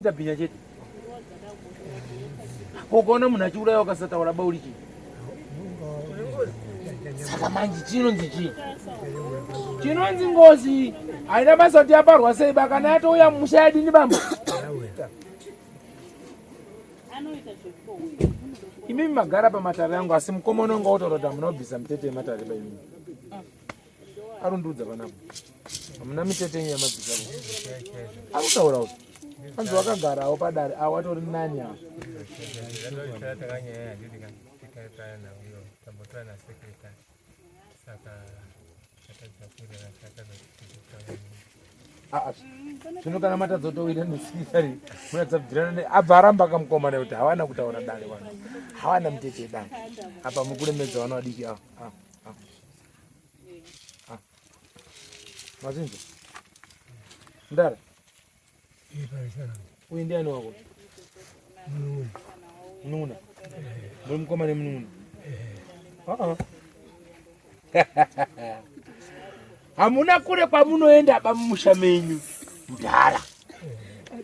Ita bhinya chete. Ko ukaona munhu achiuraya ukasataura ba uri chii? Saka manje chinonzi chii? Chinonzi ngozi. Haina basa kuti yaparwa sei ba kana yatouya mumusha yadini bambo? Imimi magara pamatare angu asi mukomana wanga wotaura kuti hamuna kubvisa mitete yematare ba imimi. Arundiudza panapa. Hamuna mitete yenyu yamabvisa. Akutaura kuti hanzi wakagarawo padare awo atori nani awo. Zvino kana matadzotowira nesikitari munadzabvirana abva aramba akamukomana kuti hawana kutaura dare vanhu hawana mutete dare apa mukuremedza vana vadiki ava. Ah. Mazinza. Ndara. Uyu ndiani wako? Munun'una. Muri mukoma nemunun'una. Ah. Hamuna kure kwamunoenda ba mumusha menyu. Mudhara.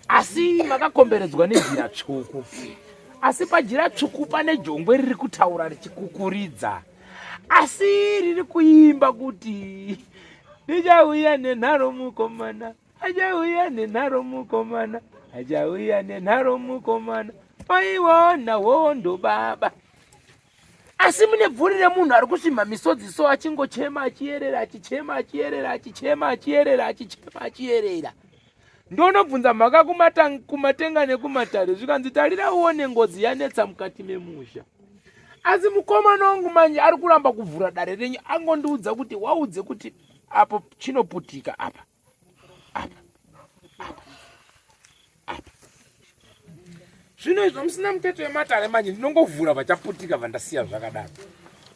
Asi makakomberedzwa nejira tsvuku. Asi pajira tsvuku pane jongwe riri kutaura richikukuridza. asi riri kuimba kuti ndichauya nenharo mukomana achauya nenharo mukomana achauya nenharo mukomana oiwona hondo baba asi mune bvuri remunhu ari kusvimha misodzi so achingochema achiyerera achichema achiyerera achichema achiyerera achichema achiyerera ndonobvunza mhaka kumatenga nekumatare zvikanzi tarira uone ngozi yanetsa mukati memusha asi mukomana wangu manje ari kuramba kuvhura dare renyu angondiudza kuti waudze kuti apo chinoputika apa apa apa apa zvino izvo musina muteto wematare manje ndinongovhura vachaputika vandasiya zvakadaro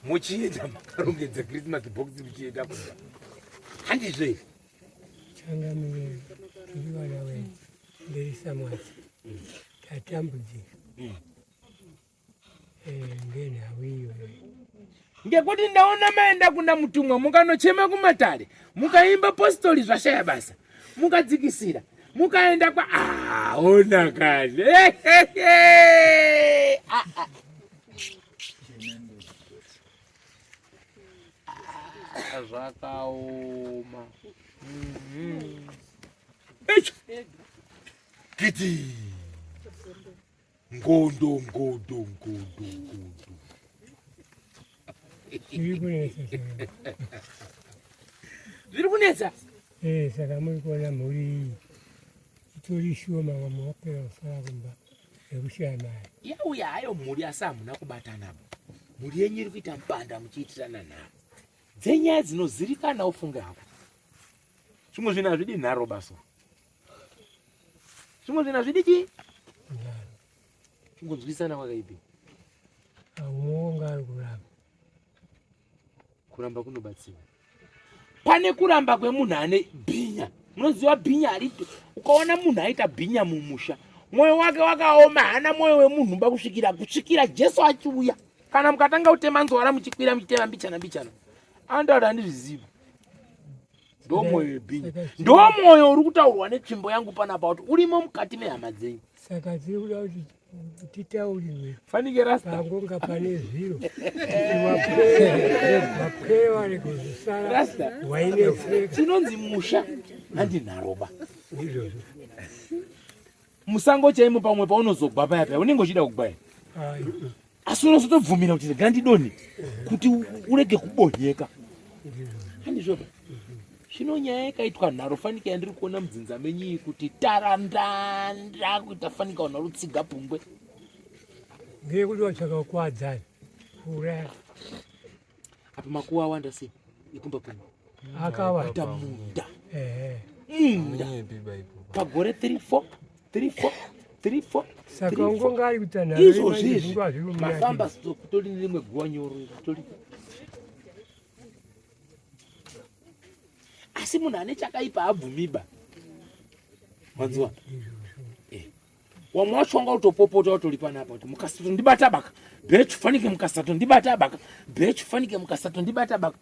muchienda makarongedza christmas box muchienda kumba handizvo izvi Changamire tiri vana venyu ndiri Samwasi tatambudzika eh, ngenhau iyoyo ngekuti ndaona maenda kuna mutumwa mukanochema kumatare mukaimba postori zvashaya basa mukadzikisira mukaenda kwa ah, ona kani ah, ah. Ah, zvakaoma mhm. icho kiti ngondo ngondo ngondo ngondo zviri kunetsa eh, saka muri kuona mhuri iyi itori shoma vamwe vapera kusara kumba nekushaya mari yauya hayo mhuri asi hamuna kubatanabo mhuri yenyu iri kuita mpanda muchiitirana nharo dzenyaya dzinozirikana ufunge hako zvimwe zvinhu hazvidi nharo baso zvimwe zvinhu hazvidi chii kungonzwisana kwakaipi umwe ari kuramba kuramba kunobatsira pane kuramba kwemunhu ane bhinya munoziva bhinya harito ukaona munhu aita bhinya mumusha mwoyo wake wakaoma haana mwoyo wemunhu ba kusvikira kusvikira jesu achiuya kana mukatanga kutema nzwara muchikwira muchitema mbichana mbichana andoda handizvizivi ndo mwoyo webhinya ndo mwoyo uri kutaurwa netsvimbo yangu panapa kuti urimo mukati mehama dzenyu saka tiri kuda kuti titaurirwe fanike rasta pangonga pane zviro wapwere vari kuzosara rasta wainetseka chinonzi musha handinharoba ndizvozvo musango chaimo pamwe paunozogwa paya paya unenge uchida kugwa here asi unozotobvumira kuti rega ndidonhe kuti urege kubonyeka handizvoba zvino nyaya yakaitwa nharo fanika yandiri kuona mudzinza menyu iyi kuti tarandanda kuita fanika vanhu varutsiga pungwe ngeyekuti vatsvaka kukwadzana kuuraya apa makuwa awanda sei ikumba kwenyu akawanda munda munda pagore 3 4 3 4 3 4 saka ungonga ari kutanha izvozvi izvi mafamba kutori nerimwe guwa nyoro kutori asi munhu ane chakaipa abvumiba wanziwa eh. Wamwe wacho wanga utopopota utori panapa kuti mukasatondibata baka bhechu fanike mukasatondibata baka bhechu fanike mukasatondibata baka.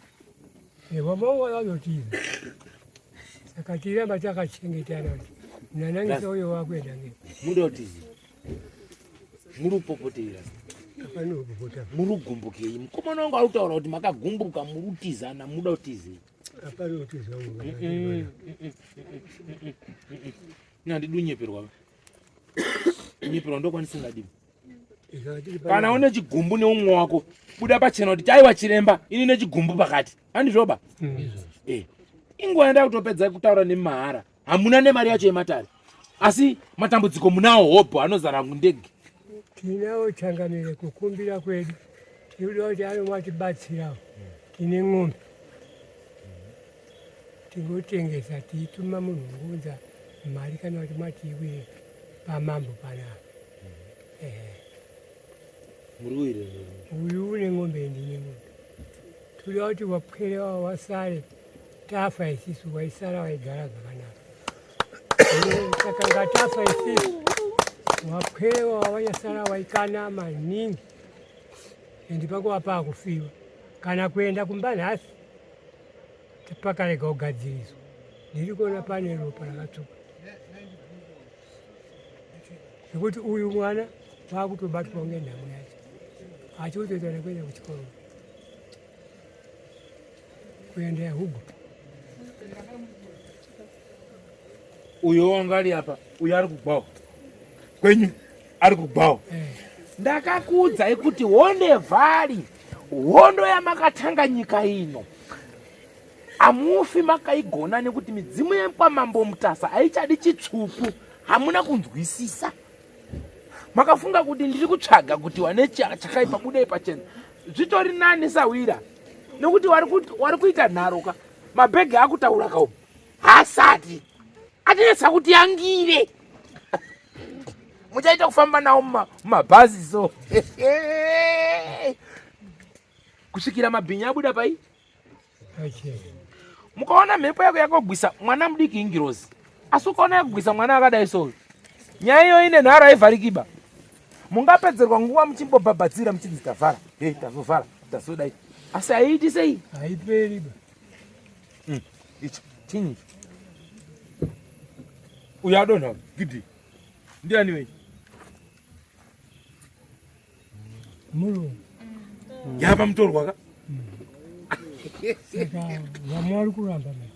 Eh, wamwe wanga vanotiza saka tiramba takachengetana kuti Nanangisa uyo wakuenda nge. Muda kutizi. Muri kupopotera. Hapana kupopota. Muri kugumbukei? Mukomana wangu ari kutaura kuti makagumbuka muri kutizana muda kutizei? Hapana kutiza. Ini handidi kunyeperwa. Kunyeperwa ndokwandisingadi. Kana une chigumbu neumwe wako buda pachena kuti taiwa chiremba ini nechigumbu pakati. Handizvoba? Eh. Inguva yanda kutopedza kutaura nemahara. Hamuna nemari yacho yematare. Asi matambudziko munawo hobho anozara ndege. Tinawo changamire kukumbira kwedu. Tinoda kuti anomatibatsirawo. Tine ng'ombe. Tingotengesa tiituma munhu ungounza mari kana kuti mati iwire pamambo panapa. Ehe. Muri kuwirirana. Uyu une ng'ombe ndine ng'ombe. Toda kuti wapwere wavo wasare tafa isisu waisara waigara zvakanaka. Saka ngatafa isisu wapwere wavo wanyasara waikana maningi endi pako wapakufiwa kana kuenda kumba nhasi pakarega kugadziriswa ndiri kuona pane ropa rakatsvuka nekuti uyu mwana wakutobatwa kunge nhamo yacho achikutoita nekuenda kuchikoro kuenda yahugo uyo wanga ari apa uyo ari kugwawo kwenyu ari kugwawo eh. Ndakakuudzai kuti honde vhari hondo yamakatanga nyika ino hamufi makaigona nekuti midzimu yekwamambo Mutasa haichadi chitsvuku. Hamuna kunzwisisa, makafunga kuti ndiri kutsvaga kuti wane chakaipa budei pachena. Zvitori nani sawira nekuti wari kuita nharo ka mabhegi akutaura kaumu haasati atinetsa kuti yangire muchaita kufamba nawo mumabhazi so kusvikira mabhinya abuda pai mukaona mhepo yako yakogwisa mwana mudiki ingirozi asi ukaona yakugwisa mwana akadai so nyaya iyo ine nharo haivharikiba mungapedzerwa nguva muchimbobhabhadzira muchinzi tavhara hey, tazovhara tazodai asi haiiti sei haiperiba Ichi chinyi uyo adonha gidi ndiani wei mulungu yapa mutorwa ka saka vamwe vari kuramba mai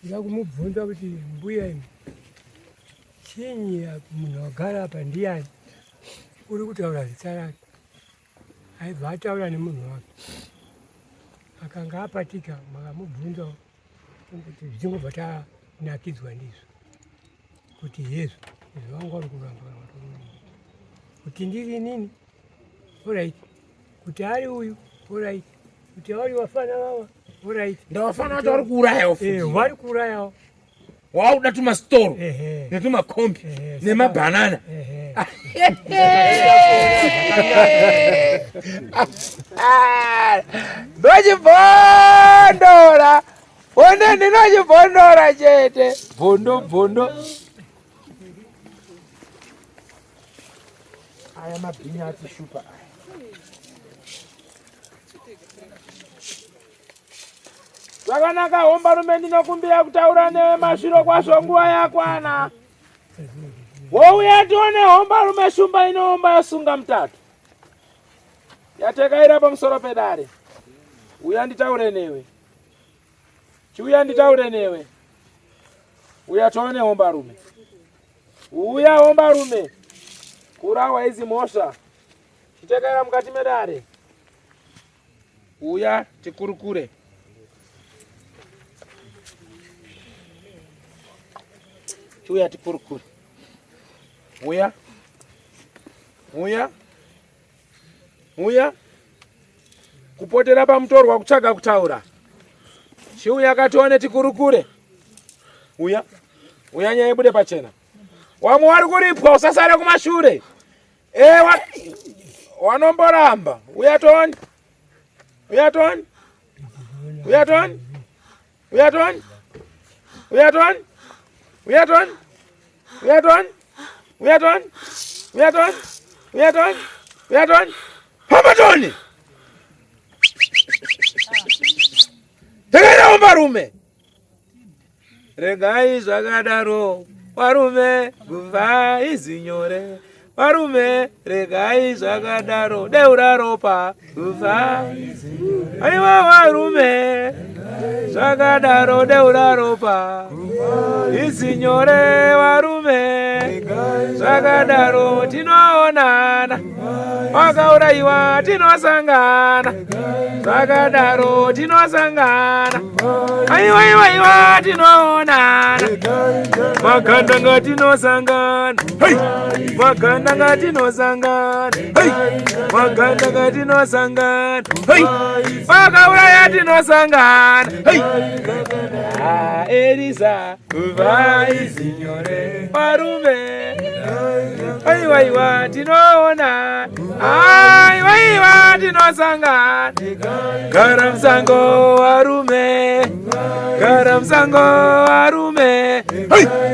kuda kumubvunza kuti mbuya imi chinyi munhu wagara apa ndiyani uri kutaura zita rake aibva ataura nemunhu wake akanga apatika makamubvunza kuti zvichingobva tanakidzwa ndizvo kuti hezvo izvo vanga vari kuramba kuti ndiri inini orit kuti ari uyu orit kuti ari wafana vava orit ndawafana vacho vari kuurayawo eh, vari kuurayawo Wauda tumasitoro netumakombi nemabhanana. Ndochibvondora one ndinochibvondora chete bvondo bvondo. Aya mabhinya atishupa aya. Zvakanaka hombarume, ndinokumbira kutaura newe masviro kwazvo, nguva yakwana. Wouya tione hombarume, shumba inoomba yosunga mutatu yatekaira pamusoro pedare. Uya nditaure newe, chiuya nditaure newe. Uya tione hombarume, uya hombarume, kurawa izi mhosva, chitekaira mukati medare. Uya tikurukure. Chiuya tikurukure. Uya. Uya. Uya. Kupotera pamutorwa kutsvaga kutaura. Chiuya katione tikurukure. Uya. Uya nyaya ibude pachena. Wamwe wari kuripwa usasare kumashure. Eh, wa, wanomboramba. Uya toni. Uya toni. Uya toni. Uya toni. Uya toni. Uya toni. Uya toni. Uya toni. Uya toni. Uya toni. Uya toni. Famba toni. Takaenda kumbarume. Regai zvakadaro. Varume kufa izinyore varume regai zvakadaro deura ropa kufa aiwa varume zvakadaro deura ropa izinyore varume zvakadaro tinoonana wakaurayiwa tinosangana zvakadaro tinosangana aiwaiwaiwa tinoonana magandanga tinosangana magandanga tinosangana magandanga tinosangana vakauraya tinosangana ah, elisa vaizinyore varume aiwaiwa tinoona aiwaiwa tinosangana gara musango varume gara musango varume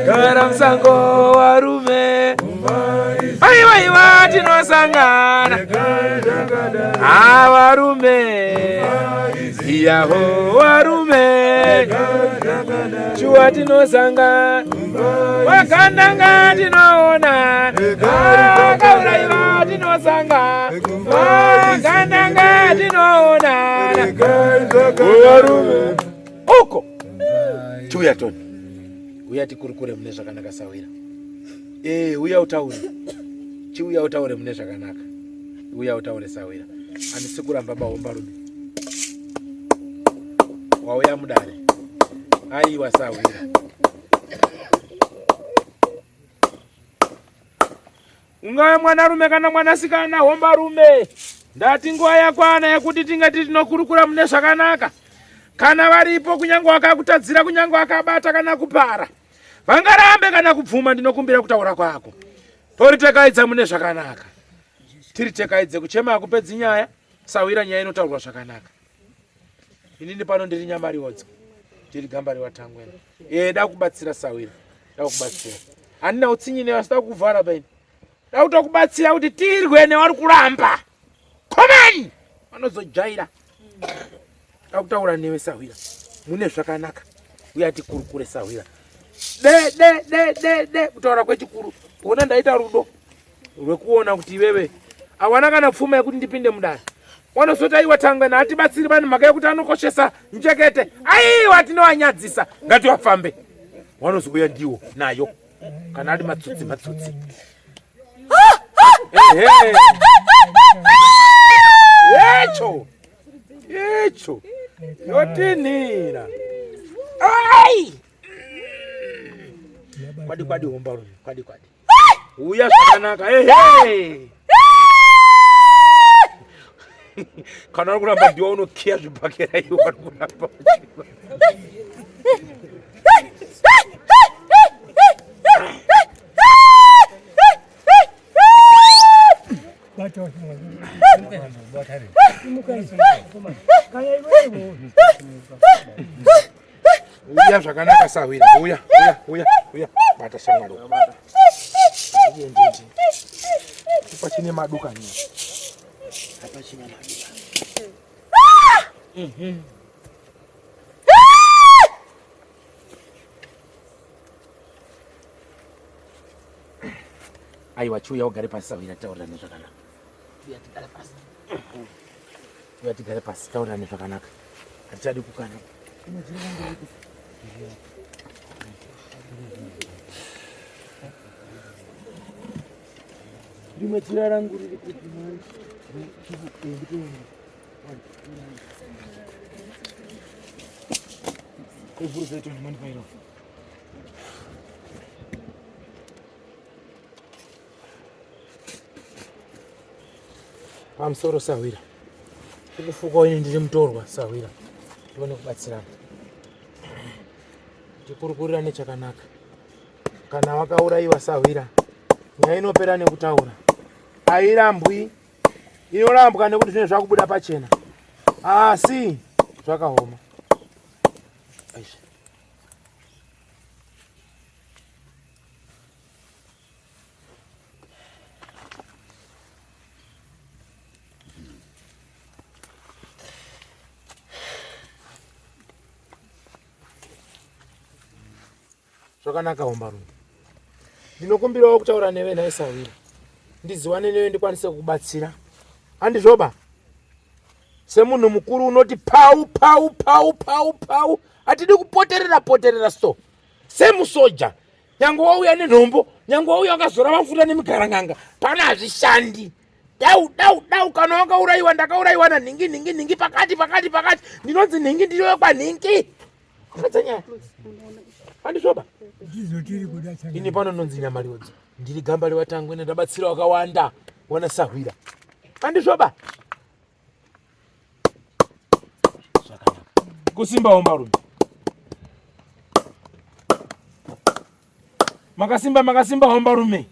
gara musango varume aiwaiwa tinosangana avarume iyaho varume shuwa tinosangana wakandanga tinoona akauraiwa tinosangana wakandanga tinoonana varume uko chiuya toni uya tikurukure mune zvakanaka sawira ee uya utaure chiuya utaure mune zvakanaka uya utaure sawira handisi kuramba bahombarume wauya mudare aiwa sahwira ungave mwanarume kana mwanasikana hombarume ndati nguva yakwana yekuti tingati tinokurukura mune zvakanaka kana varipo kunyange wakakutadzira kunyange wakabata kana kupara vangarambe kana kubvuma ndinokumbira kutaura kwako toritekaidza mune zvakanaka tiri tekaidze kuchema hakupedzi nyaya sahwira nyaya inotaurwa zvakanaka inini pano ndiri nyamariodzo ndiri gamba rewatangwena e da kubatsira sahwira da kubatsira handina utsinyi newe asi da kuvhara paini da kutokubatsira kuti tirwe newari kuramba komani vanozojaira da kutaura newe sahwira mune zvakanaka uya tikurukure sahwira de de de de de kutaura kwechikuru kuona ndaita rudo rwekuona kuti iwewe awana kana pfuma yekuti ndipinde mudare wanozoti aiwa tangana hatibatsiri vanhu mhaka yekuti anokoshesa njekete aiwa tinowanyadzisa ngatiwafambe wanozouya ndiwo nayo kana ari matsotsi matsotsi echo icho yotinhira ai kwadi kwadi hombarume kwadi kwadi uya zvakanaka ehe kana uri kuramba ndiwa unokiya zvibhakera iwe uri kuramba Uya zvakanaka sahwira. Uya, uya, uya, uya. Bata shamwari. Pachine maduka nyaya. Hapachina maduka. Mhm. Aiwa chiuya ugare pasi sahwira taurirane zvakanaka. Uya tigare pasi. Uya tigare pasi taurirane zvakanaka. Hatichadi kukana. Rimwe jira rangu riri kuti manje. Kuvhurisa ito ndimani Pamusoro sahwira. Ukufuka ini ndiri mutorwa sahwira. Tione kubatsirana. Tikurukurirane chakanaka. Kana wakaurayiwa sahwira, nyaya inopera nekutaura. Hairambwi. Inorambwa nekuti zvinenge zvakubuda pachena. Asi zvakaoma. Aish. Zvakanaka hombarume. Ndinokumbirawo kutaura newe nhai sahwira, ndiziwane newe ndikwanise kukubatsira. Handizvoba? Semunhu mukuru unoti pau pau pau pau pau, hatidi kupoterera poterera so. Semusoja, nyange wauya nenhombo, nyange wauya wakazora mafuta nemigaranganga, pano hazvishandi. Dau dau dau, kana wakaurayiwa ndakaurayiwa nanhingi nhingi nhingi pakati pakati pakati, ndinonzi nhingi ndinowe kwanhingi. Kupedza nyaya. Handizvoba? Ndizvo tiri kuda changa. Ini pano ndinonzi Nyamariodzo. Ndiri gamba revatangwena ndabatsira wakawanda wana sahwira. Handizvoba? Zvakanaka. Kusimba hombarume. Makasimba makasimba hombarume.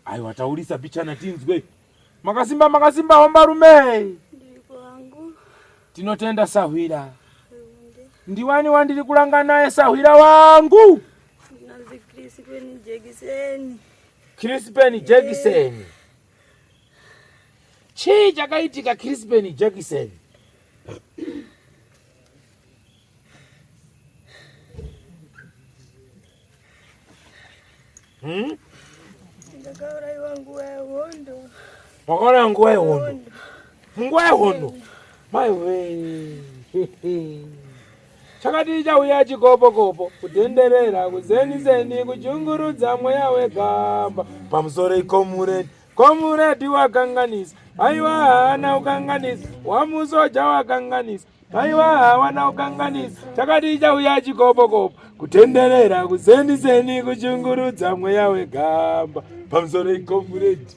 Aiwa taurisa pichana tinzwe. Makasimba makasimba hombarume. Tinotenda sahwira. Ndiwani wandiri kuranga naye sahwira wangu? Ndinonzi Crispin Jekiseni. Crispin Jekiseni. Chii chakaitika Crispin Jekiseni? Hmm? Ndakauraiwa nguva yehondo. Wakauraiwa nguva yehondo? Munguva yehondo? Maiwe. Chakati chauya chikopokopo kutenderera kuzeniseni kuchungurudza mweya wegamba pamusoro ikomureni komuredi wakanganisa aiwa haana kukanganisa wamusoja wakanganisa aiwa hawana kukanganisa chakati chauya chikopokopo kutenderera kuzeniseni kuchungurudza mweya wegamba pamusoro ikomuredi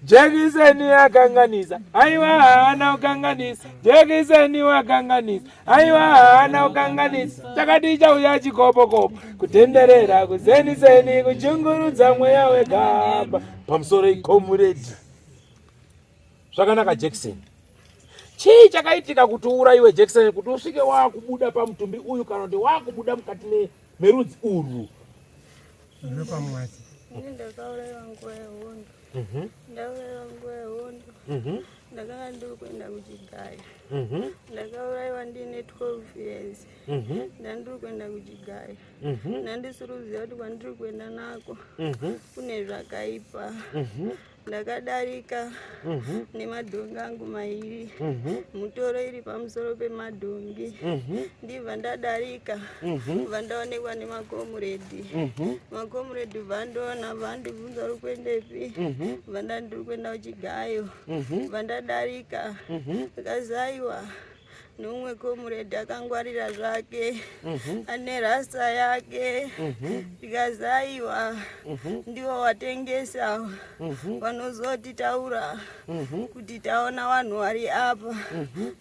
Jekiseni akanganisa, aiwa haana kukanganisa. Jekiseni wakanganisa, aiwa haana kukanganisa. Chakati chauya chikopokopo kutenderera kuzeniseni kuchungurudza mweya wegamba pamusoro ikomuredi. Zvakanaka Jackson. Chii chakaitika kuti uurayiwe Jackson kuti usvike wakubuda pamutumbi uyu kana kuti wakubuda mukati merudzi urwu? Ndokwamwati. Ini ndakauraiwa nguva yehondo. Ndauraiwa nguva yehondo. Ndakanga ndiri kuenda kuchigayo. Ndakauraiwa ndiine 12 years. Ndandiri kuenda kuchigayo. Ndandisiri kuziva kuti kwandiri kuenda nako kune zvakaipa. Ndakadarika nemadhongi angu mairi, mutoro iri pamusoro pemadhongi. Ndibva ndadarika, bva ndaonekwa nemakomuredhi. Makomuredhi vandiona, vandibvunza uri kuendepi, bva ndati ndiri kuenda kuchigayo. Bva ndadarika, ndikazaiwa neumwe komuredhi akangwarira zvake, ane rasta yake. Ndikazaiwa ndiwo watengesa, vanozotitaura kuti taona vanhu vari apa,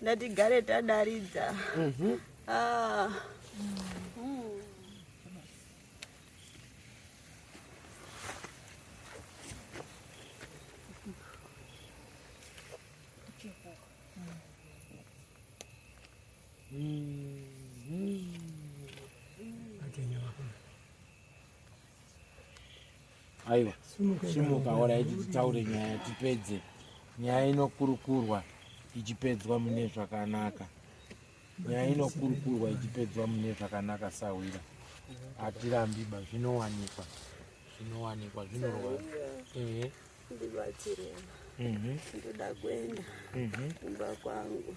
ndatigare tadaridza. Ah. Aiwa, simuka orai titaure nyaya tipedze. Nyaya inokurukurwa ichipedzwa mune zvakanaka. Nyaya inokurukurwa ichipedzwa mune zvakanaka sahwira. Hatirambi ba zvinowanikwa. Zvinowanikwa zvinorwadza. Ehe. Ndibatsire. Ndoda kuenda kumba kwangu.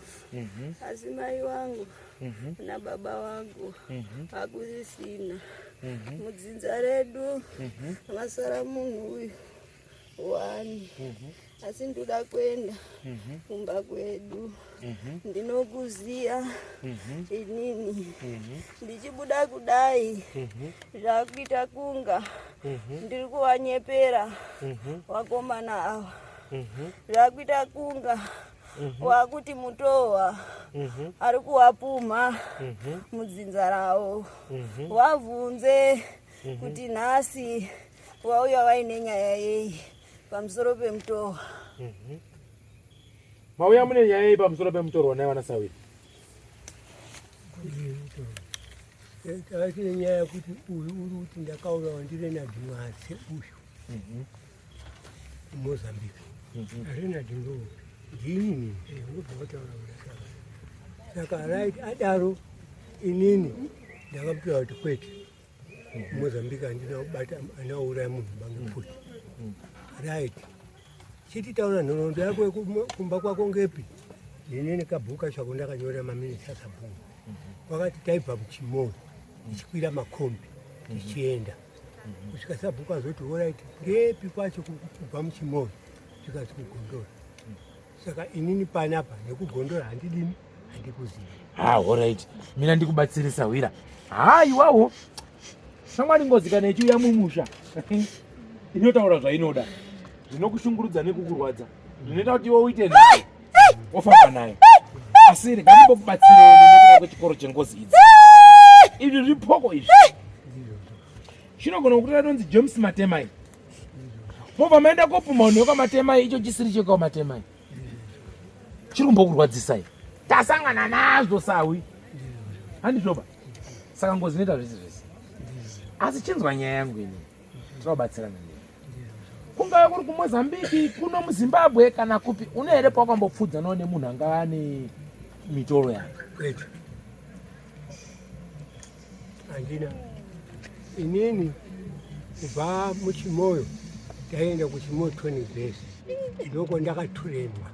Asi mai wangu nababa wangu hakusisina. Mudzinza redu masara munhu uyu wani. Asi ndoda kuenda kumba kwedu. Ndinokuziya inini. Ndichibuda kudai zvakuita kunga ndiri kuvanyepera vakomana ava. Zvakuita kunga wakuti mutowa ari kuwapumha mudzinza ravo. Wavhunze kuti nhasi wauya vaine nyaya yei pamusoro pemutowa. Mauya mune nyaya yei pamusoro pemutorwa naye vana Sawira? Tava tine nyaya yekuti uyu uri kuti ndakaurawa ndiRenard Mwase uyu kuMozambique. Renard ndoupi? Ndini. Unobva wataura kuti saka right adaro inini ndakamutora kuti kwete. Mozambique handina kubata handina kuuraya munhu bange pfuti. Right. Chiti taura nhoroondo yako yekumba kwako ngepi? Ndine kabhuku kacho ako ndakanyora maminitsi asabhuku. Wakati taibva kuChimoyo tichikwira makombi tichienda. Kusvika sabhuku azoti horaiti ngepi kwacho kubva muChimoyo zvikanzi kuGondora. Saka inini panapa nekugondora handidini handikuzivi. Ha, horaiti. Mina ndikubatsirisa hwira. Ha, iwawo. Shamwari ngozi kana ichiuya mumusha inotaura zvainoda zvinokushungurudza nekukurwadza zvinoita kuti iwe uite nharo wofamba nayo asi rega ndimbokubatsirei nekuda kwechikoro chengozi idzi izvi zvipoko izvi chinogona kukutora inonzi James Matemai mobva maenda kopumha unhu wekwaMatemai icho chisiri chekwaMatemai chiri kumbokurwadzisai tasangana nazvo sawi handizvoba saka ngozi inoita zvese zvese asi chinzwa nyaya yangu ini tinobatsirana nei kungave kuri kumozambiki kuno muzimbabwe kana kupi une here pawakambopfudzanawo nemunhu angava ane mitoro yake kwete handina inini kubva muchimoyo taienda kuchimoyo training base ndoko ndakaturenwa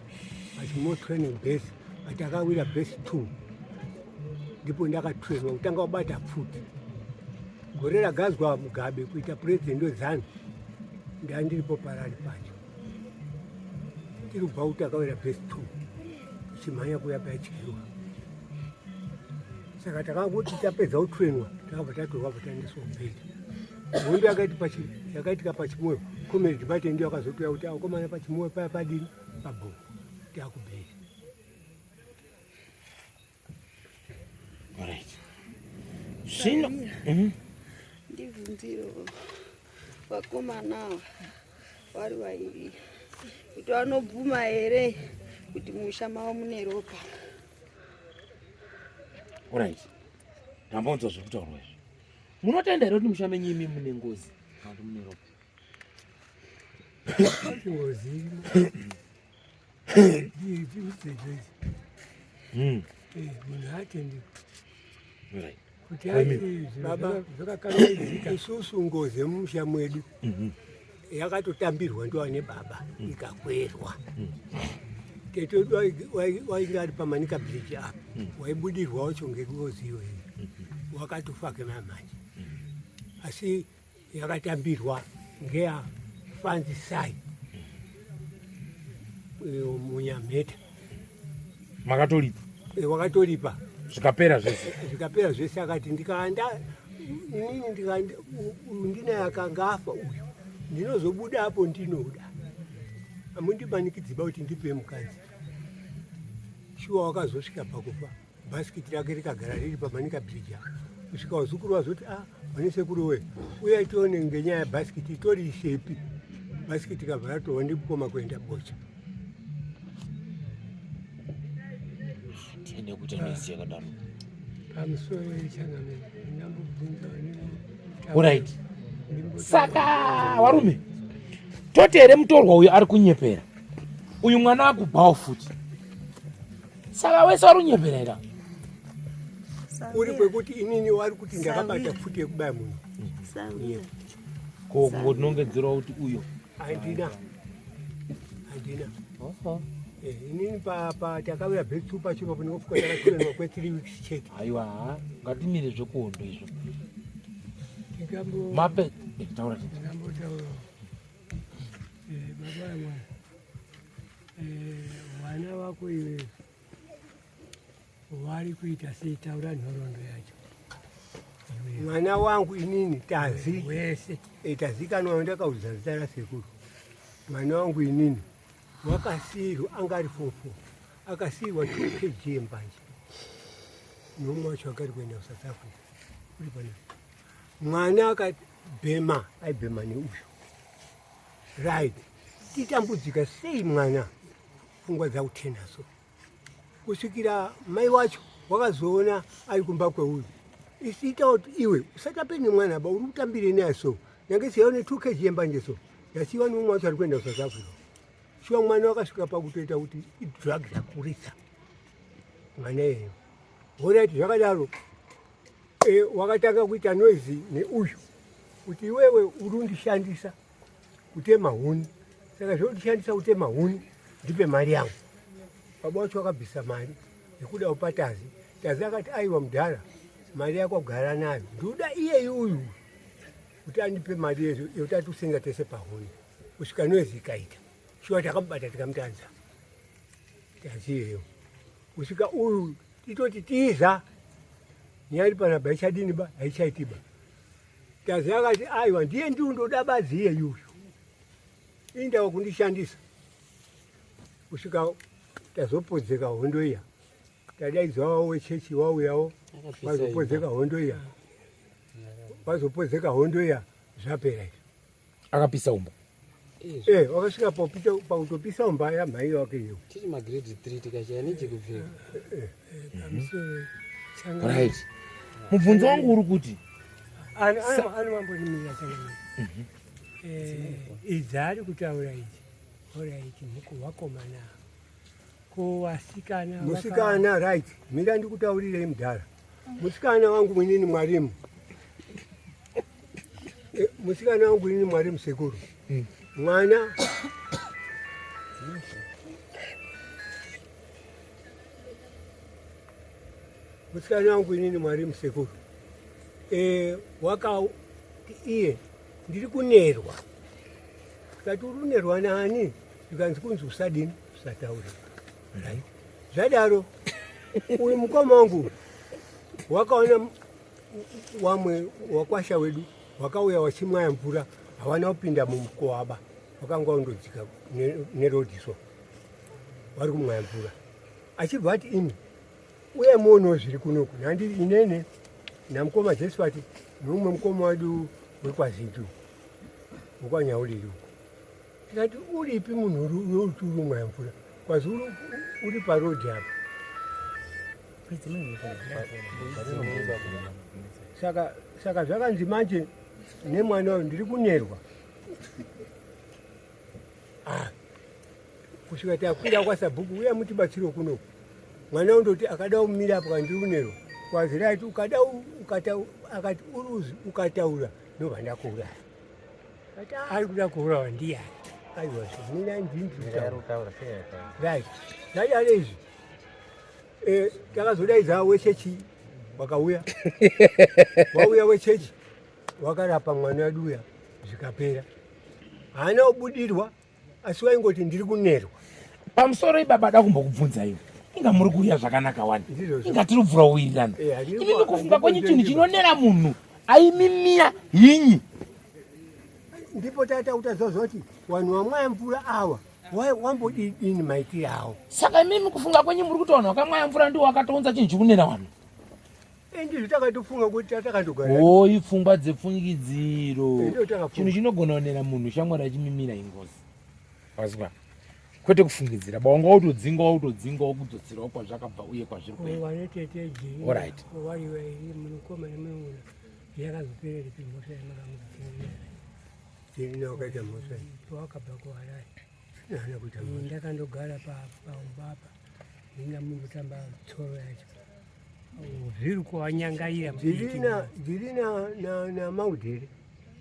pachimoyo training base patakawira base two ndipo ndakaturenwa kutanga kubata pfuti gore ragadzwa mugabe kuita president wezanu ndandiripo parari pacho tiri kubva kuti akawira base two tichimhanya kuya paityiwa saka takangoti tapedza kutrainwa takabva tatorwa bva taendeswa kubheri hondo yakaitika pachimoyo comrade mate ndiyo akazotouya kuti akomana pachimoyo paya padini pabhongo takubheri zvino mhm. ndibvunziro vakomana ava vari vairi kuti vanobvuma here kuti musha mavo mune ropa Alright. Ndambonzwa zviri kutaurwa izvi. Munotenda here kuti musha menyu imi mune ngozi kana kuti mune ropa? Ngozi irimo. Eh, munhu atendi. Right. Kuti ati baba zvakakangaidzika. Isusu ngozi yemumusha mwedu. Yakatotambirwa ndiwane baba mm. ikakwerwa mm. tete wedu wainge ari pamanika bridge apa mm. waibudirwa wacho ngengozi iyoyi mm-hmm. wakatofa ke mamanje mm. asi yakatambirwa ngeya fanzisai mm. eh, munyamheta makatolipa eh, wakatolipa zvikapera zvese zvikapera zvese akati ndikaanda inini ndikaanda ndinaye akanga afa uyu ndinozobuda apo ndinoda amundimanikidziba kuti ndipe mukadzi shuwa wakazosvika pakufa bhasikiti rake rikagara riri pamanika bridge apa kusvika vazukuru vazoti a ah, vane sekuru we uyai tione ngenyaya yebhasikiti itoriisepi bhasikiti kabva ratorwa ndikukoma kuenda bocha tiende kuita noise yakadaro pamusoro yechangamire ndambobvunza orit saka warume toti here mutorwa uyu ari kunyepera uyu mwana akubhawo futi saka wese wari kunyepera here uri kwekuti inini wari kuti ndakabata pfuti yekubaya munhu ko kungotinongedzerawo kuti uyo handina handina eh, inini patakauya betsu pacho papo ndingofuka takatorerwa kwe three weeks chete aiwa ngatimire zvekuhondo izvo mape eh, taura ndingambotaura eh, baba yamwana vana vako iwe Wari kuita sei taura nhoroondo yacho. Mwana wangu inini tazi wese e, tazikanwa ndakauza zita rasekuru. Mwana wangu inini wakasiirwa anga ari form four akasiirwa 2 kg yembanje nomwe wacho akari kuenda kuSouth Africa uri pana mwana akabhema aibhema neuyu right titambudzika sei mwana pfungwa dzakutenaso kusvikira mai wacho wakazoona ari kumba kweuyu isiita kuti iwe usatape nemwana ba uri kutambire naye so nyange siyawo ne 2 kg yembanje so yasiyiwa neumwe wacho ari kuenda kusouth africa shuwa mwana wakasvika pakutoita kuti idrug rakurisa mwana iyeyo horaiti zvakadaro. E, wakatanga kuita noise neuyu kuti iwewe uri undishandisa kutema huni, saka zvekundishandisa kutema huni ndipe mari yangu. Baba wacho wakabvisa mari yekuda kupa Tazi. Tazi akati aiwa mudhara, mari yako agara nayo, ndinoda iyeyi uyu kuti andipe mari yekuti atiusenza tese pahuni kusvika noise ikaita shuwa. Takamubata tikamutadza Tazi iyeyo kusvika uyu titoti tiza nyaya iri panapa haichadini ba, haichaiti ba. Tazi akati aiwa ndiye ndiundoda badzi iyeyi uyu, indawa kundishandisa kusvika tazopodzeka hondo iya. Tadaidzwawo wechechi wauyawo, wazopodzeka hondo iya, wazopodzeka hondo iya, zvapera izvo. Akapisa umba. Eh, wakasvika pakutopisa umba yamhai wake iyo. Tiri magrade 3 tikachaya nechekupfeka. Right, mubvunzo wangu uri kuti Anomambonimira changamire. Idzi ari kutaura idzi, alright, wakomana ko wasikana? Musikana, right, mira ndikutaurirei mudhara. Musikana wangu mwinini mwarimu, musikana wangu inini mwarimu sekuru, mwana musikana wangu inini mwarimu sekuru, waka iye ndiri kunerwa. Tikati uri kunerwa nani? Ndikanzi kunzi usadini, usataura. Right, zvadaro uyu mukoma wangu wakaona wamwe wakwasha wedu wakauya wachimwaya mvura, hawana kupinda mumukoaba, wakanga wandodzika nerodhiso vari kumwaya mvura, achibva ati imi uye muonewo zviri kunoku. Nandi inene namukoma Jesu ati neumwe mukoma wedu wekwazitu wekwanyauriri uko, tikati uripi munhu uri umwaya mvura? Kwazi uri parodhi apa. Saka zvakanzi manje nemwana uyu ndiri kunerwa. Ah, kusvika takwira kwasabhuku, uya mutibatsiro kunoku, mwana undoti akada kumira apo kandiri kunerwa. Kwazi right, ukada ukata, akati uruzi ukataura ndobva ndakuuraya. Ari kuda kuurawa ndiyani? Aiwa, mina ndini. Right, zvadaro izvi, takazodaidza wechechi, wakauya, wauya wechechi wakarapa mwana wedu uya, zvikapera, haana kubudirwa, asi waingoti ndiri kunerwa. Pamusoro ibaba, da kumbokubvunza iwe, inga muri kuuya zvakanaka wani? Ndizvozvo. Inga tiri kubvura kuwirirana. Handiko Inini kufunga kwenyu, chinhu handiko chinonera munhu aimimia hinyi? Ndipo tata utaziva kuti vanhu vamwaya mvura awa wambodidini maitiro avo. Saka imimi kufunga kwenyu muri kuti vanhu vakamwaya mvura ndiwo vakatounza chinhu chikunera vanhu? Ndizvo takatofunga kuti tatakandogara. Oi, pfungwa dzefungidziro. Ndiyo takafunga. Chinhu chinogona kunera munhu shamwari achimimira ingozi, wazwa? Kwete kufungidzira ba, wanga wotodzinga, wotodzinga, wokudzotserawo kwazvakabva uye kwazviri kuenda. Wane tete. Alright. Wariwa munukoma nemunun'una, yakazopereripi mhosva yamakamudzivirira? Ina wakaita mhosva wakabva kuHarare. Haana kuita mhosva. Ndakandogara paumba apa, ndinga mundotamba tsoro yacho zviri kuwanyangaira. Dziri namaudhere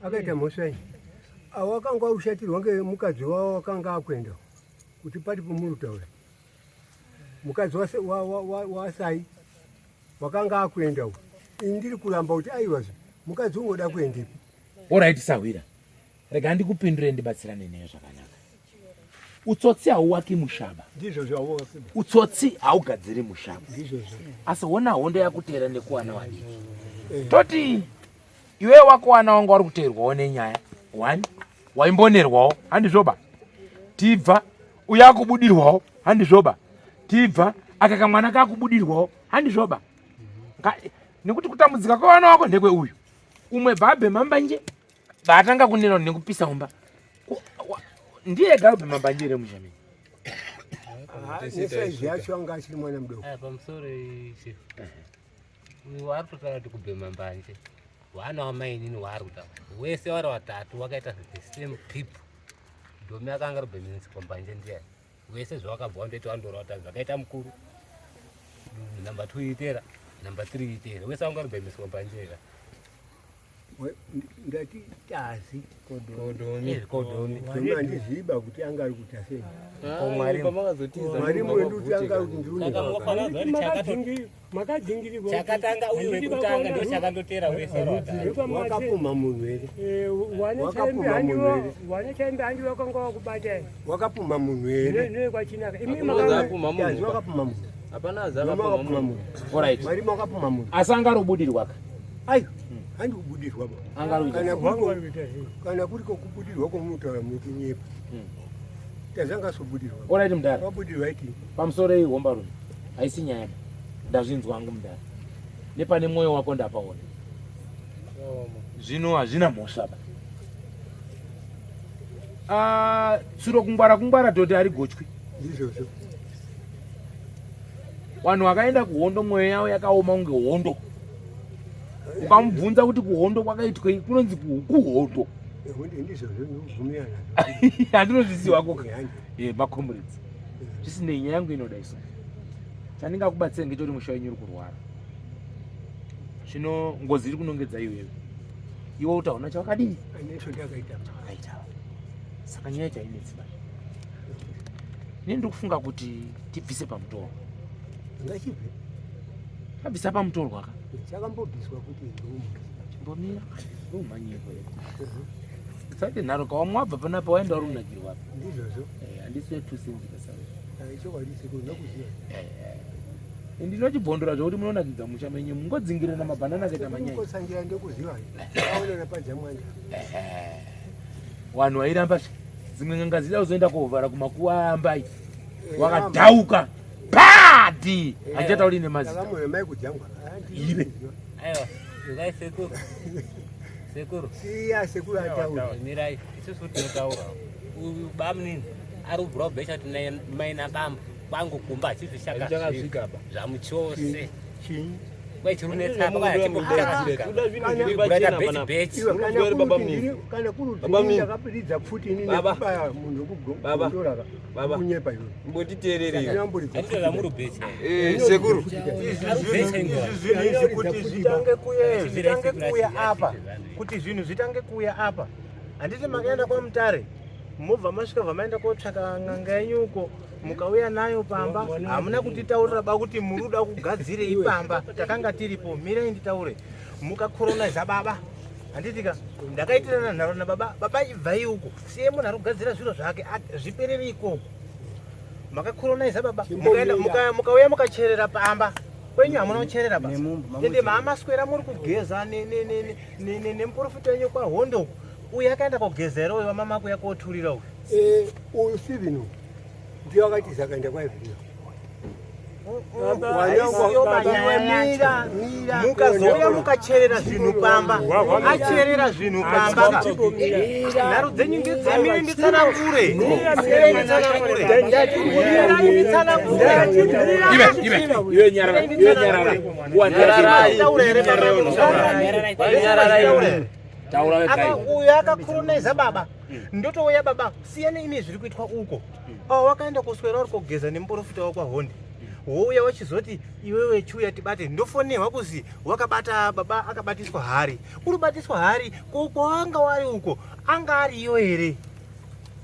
akaita mhosva iyi, awakanga ushatirwa ngemukadzi wavo wakanga akuenda kuti paripo muri kutaura mukadzi wasai wakanga akuenda uku, ini ndiri kuramba kuti aiwazve mukadzi ungoda kuendepi? Alright sahwira, rega ndikupindure, ndibatsirane neyo zvakanaka. Utsotsi hauwaki mushaba. Ndizvo zvavo. Utsotsi haugadziri mushaba. Ndizvozvo. Asi hona hondo yakuteera nekuwana vadiki. Toti iwe wako wana wanga wari kuteerwawo nenyaya one, waimbonerwawo, handizvoba? Tibva uyo akubudirwawo, handizvoba? Tibva aka kamwana kakubudirwawo, handizvoba? Nekuti kutambudzika kwevana wako ndekwe uyu umwe bva mbanje vaatanga kunera nekupisa umba. Ndiye ega abhema mbanje here mushamini? Nesaizi yacho anga achiri mwana mudoko. Aya, pamusoro chief, uyu ari kutotaura kuti kubhema mbanje wana wamainini waari kutaura wese vari watatu wakaita the same people. Ndomi akanga ari kubhemeneswa mbanje ndiyani? Wese zvawakabva wandoita wandora watatu, zvakaita mukuru number 2 itera. Number 3 itera. Wese anga aribhemiswa mbanje ka. Ndati tazi. Kodomi. Kodomi. Kodomi handiziba kuti anga ari kuita sei. Ko mwari Mwari wedu kuti anga ari kuti ndiri. Makadzingirirwa. Chakatanga uyu wekutanga ndo chakandotera wese wakapumha munhu here? Eh, wane chaimbe handi wakanga wakubata. Wakapumha munhu here? Ne kwachinaka. Imi makapumha munhu. Wakapumha munhu. Hapana azakapumha munhu. All right. Mwari makapumha munhu. Asi angarobudirwa ka? Ayo. Handi kubudirwa ba. Angaroita. Kana kuri kokubudirwa komunotaura munotinyepa. Tazanga sobudirwa. All right mudhara. Wabudirwa iti. Pamusoro iyi hombarume. Haisi nyaya. Ndazvinzwa hangu mudhara. Nepane mwoyo wako ndapaona. Zvino hazvina mhosva ba. Ah, tsuro kungwara kungwara dhodhi harigochwi. Ndizvozvo. Vanhu vakaenda kuhondo mwoyo yavo yakaoma kunge hondo. Ukamubvunza kuti kuhondo kwakaitwei kunonzi kuhondo. Handinozviziva koka. Eh, macomrades. Zvisinei nyaya yangu inoda iso. Chandingakubatsira ngechekuti musha wenyu uri kurwara. Zvino ngozi iri kunongedza iwewe. Iwe utaona chawakadii? Chawakaita. Saka nyaya chainetsi ba. Ini ndiri kufunga kuti tibvise pamutoro. Ngachibve. Tabvisa pamutoro aka. Chakambobviswa kuti ndomu. Chimbomira. Ndomhanyiko. Usati nharo kawamwe wabva panapa waenda uri kunakirwa apa. Ndizvozvo. Eh, handisi wetusenzi pasaro. Chokwadi sekuru ndakuziva. Eh. Ndinochibvondora zvokuti munonakidza musha menyu mungodzingirana mabhanana akaita manyai. Kosangira ndokuziva. Aona napadza mwana. Vanhu vairamba dzimwe n'anga dzida kuzoenda kovhara kumakuva ambai. Wakadhauka. Padi! Handichatauri nemazita. Ndakamuona mai kudzangwa. Ive. Aiwa, ngai sekuru. Sekuru. Siya sekuru ataura. Mirai, isusu tinotaura. Uyu bamunini ari kubvura kubhecha kuti mai nabambo kwangu kumba hachisi chakasvika zvamuchose. Chinyi? Kana kuri ndakaridza pfuti ini nekubaya munhu kugondora kunyepa iwe. Mbotiteererei. Sekuru, izvi zvinhu izvi kuti zvitange kuye zvitange kuuya apa, kuti zvinhu zvitange kuuya apa. Handiti makaenda kwaMutare, mobva masvika bva maenda kotsvaka n'anga yenyu uko, mukauya nayo pamba, hamuna kutitaurira ba kuti muri kuda kugadzirei pamba. Takanga tiripo, mirai nditaure. Mukakoroniza baba. Handiti ka ndakaitirana nharo nababa, baba ibvai uko, siye munhu ari kugadzira zviro zvake, zviperere ikoko. Makakoroniza baba, mukauya mukacherera pamba. Kwenyu hamuna kucherera ba. Ende maamaswera muri kugeza nemuprofita wenyu kwaHondo uko. Uyu akaenda kogeza here uyu wamama kuya koturira uyu? Uyu Steven uyu ndiye akatiza akaenda kwaEvelyn. Mukazouya mukacherera zvinhu pamba, acherera zvinhu pamba ka. Nharo dzenyu ngedzemire nditsanangure. Mirai nditsanangure. Mirai nditsanangure. Ive, ive, iwe nyarara, iwe nyarara. Nguwa Nyararai. Taura here baba? Taura wega. Uyu akakoronaiza baba. Ndotouya baba, siyana ine zviri kuitwa uko. Awo wakaenda kuswera uri kogeza nemuprofita wako Honde. Wouya wachizoti iwewe chiuya tibate. Ndofonerwa kuzi wakabata baba akabatiswa hari. Uri batiswa hari ko kwawanga wari uko anga ariyo here?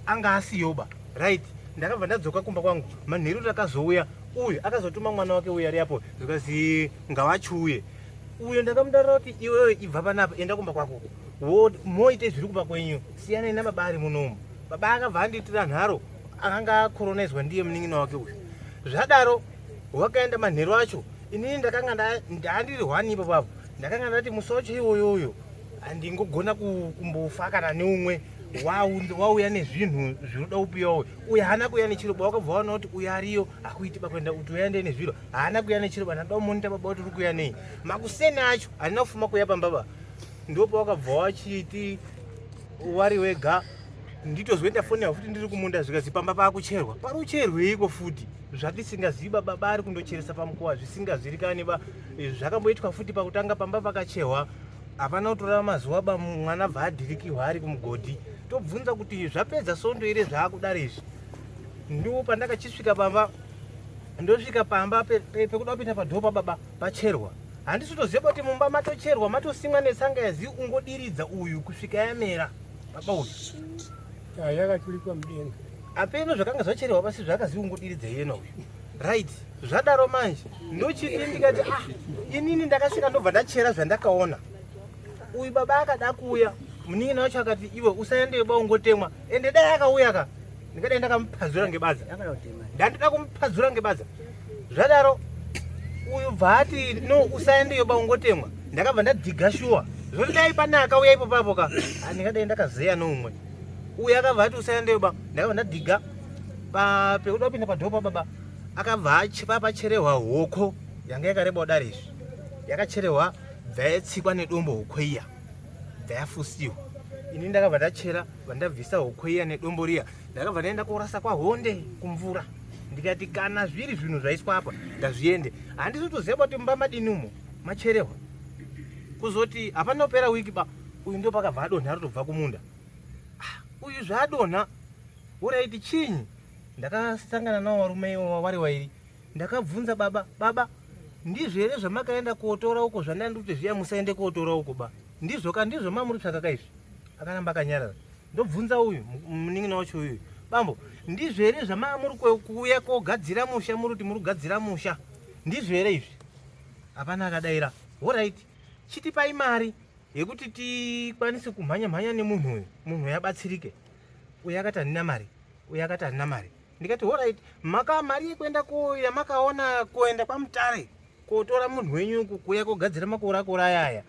Anga asiyoba. Right. Ndakabva ndadzoka kumba kwangu. Manheru takazouya uyu akazotuma mwana wake uyu ari apo zvikazi ngavachiuye. Uyo ndakamudarira kuti iwewe ibva panapa enda kumba kwako. Moite zviri kumba kwenyu. Siyanai nababa ari munomu. Baba akabva andiitira nharo akanga akoronizwa ndiye munin'ina wake uyu. Zvadaro wakaenda manheru acho. Inini ndakanga ndandiri hwani ipapo apo. Ndakanga ndati musi wacho iwoyoyo handingogona kumbofa kana neumwe wauya nezvinhu zvinoda kupiwa uyu. Uyu haana kuuya nechiro ba wakabva waona kuti uyu ariyo hakuiti ba kuenda kuti uyaende nezviro. Haana kuuya nechiro ba ndada kumonita baba kuti uri kuuya nei. Makuseni acho handina kufuma kuuya pamba ba. Ndipo wakabva wachiti wari wega nditozoenda foni yawo futi ndiri kumunda zvikazi pamba pakucherwa. Parucherweiko futi? Zvatisingazivi baba baba ari kundocheresa pamukowa zvisingazirikani ba. Zvakamboitwa futi pakutanga pamba pakacherwa. Hapana kutora mazuva ba mwana bva adhirikirwa ari kumugodhi. Tobvunza kuti zvapedza sondo here zvaakudaro izvi. Ndipo pandakachisvika pamba, ndosvika pamba pekuda kupinda padhoo pababa pacherwa. Handisi kutoziva kuti mumba matocherwa matosimwa netsanga yazi ungodiridza uyu kusvika yamera baba uyu. Yakaturikwa mudenga. Apeno zvakanga zvacherehwa pasi zvakazi ungodiridza yena uyu. Right, zvadaro manje ndochiti ndikati ah inini ndakasvika ndobva ndachera zvandakaona. Uyu baba akada kuuya munin'ina wacho akati iwe usaende ba ungotemwa ende dai akauya ka ndingadai ndakamupadzura ngebadza ndandoda kumupadzura ngebadza zvadaro uyu bva ati no usaendeyo ba ungotemwa ndakabva ndadhiga shuwa zvoti dai pane akauya ipo papo ka ah, ndingadai ndakazeya noumwe uyu akabva ati usaendeyo ba ndakabva ndadhiga pekuda kupinda padhoo pababa akabva pacherehwa hoko yanga yakareba kudari izvi yakacherehwa bva yatsikwa nedombo hoko iya bva yafusiwa ini ndakabva ndachera vandabvisa hoko iya nedombo riya ndakabva ndaenda korasa kwahonde kumvura ndikati kana zviri zvinhu zvaiswa apa ndazviende handisi kutoziva kuti mumba madini umo macherehwa kuzoti hapana kupera wiki ba uyu ndo pakabva adonha arotobva kumunda ah, uyu zvaadonha uraiti chinyi ndakasangana nawo varume ivo vari wairi ndakabvunza baba baba ndizvo here zvamakaenda kotora uko zvandandikuti zviya musaende kotora uko ba ndizvo ka ndizvo mamuri tsvaka ka izvi akaramba akanyarara ndobvunza uyu munin'ina wacho uyu bambo ndizvo here zvamamuri kuuya kogadzira musha muri kuti muri kugadzira musha ndizvo here izvi hapana akadaira horaiti chitipai mari yekuti tikwanise kumhanya mhanya nemunhu uyu munhu uyu abatsirike uyu akati handina mari uyu akati handina mari ndikati horait maka mari yekuenda ko yamakaona kuenda kwamutare kotora munhu wenyu kuuya kogadzira makore akore aya aya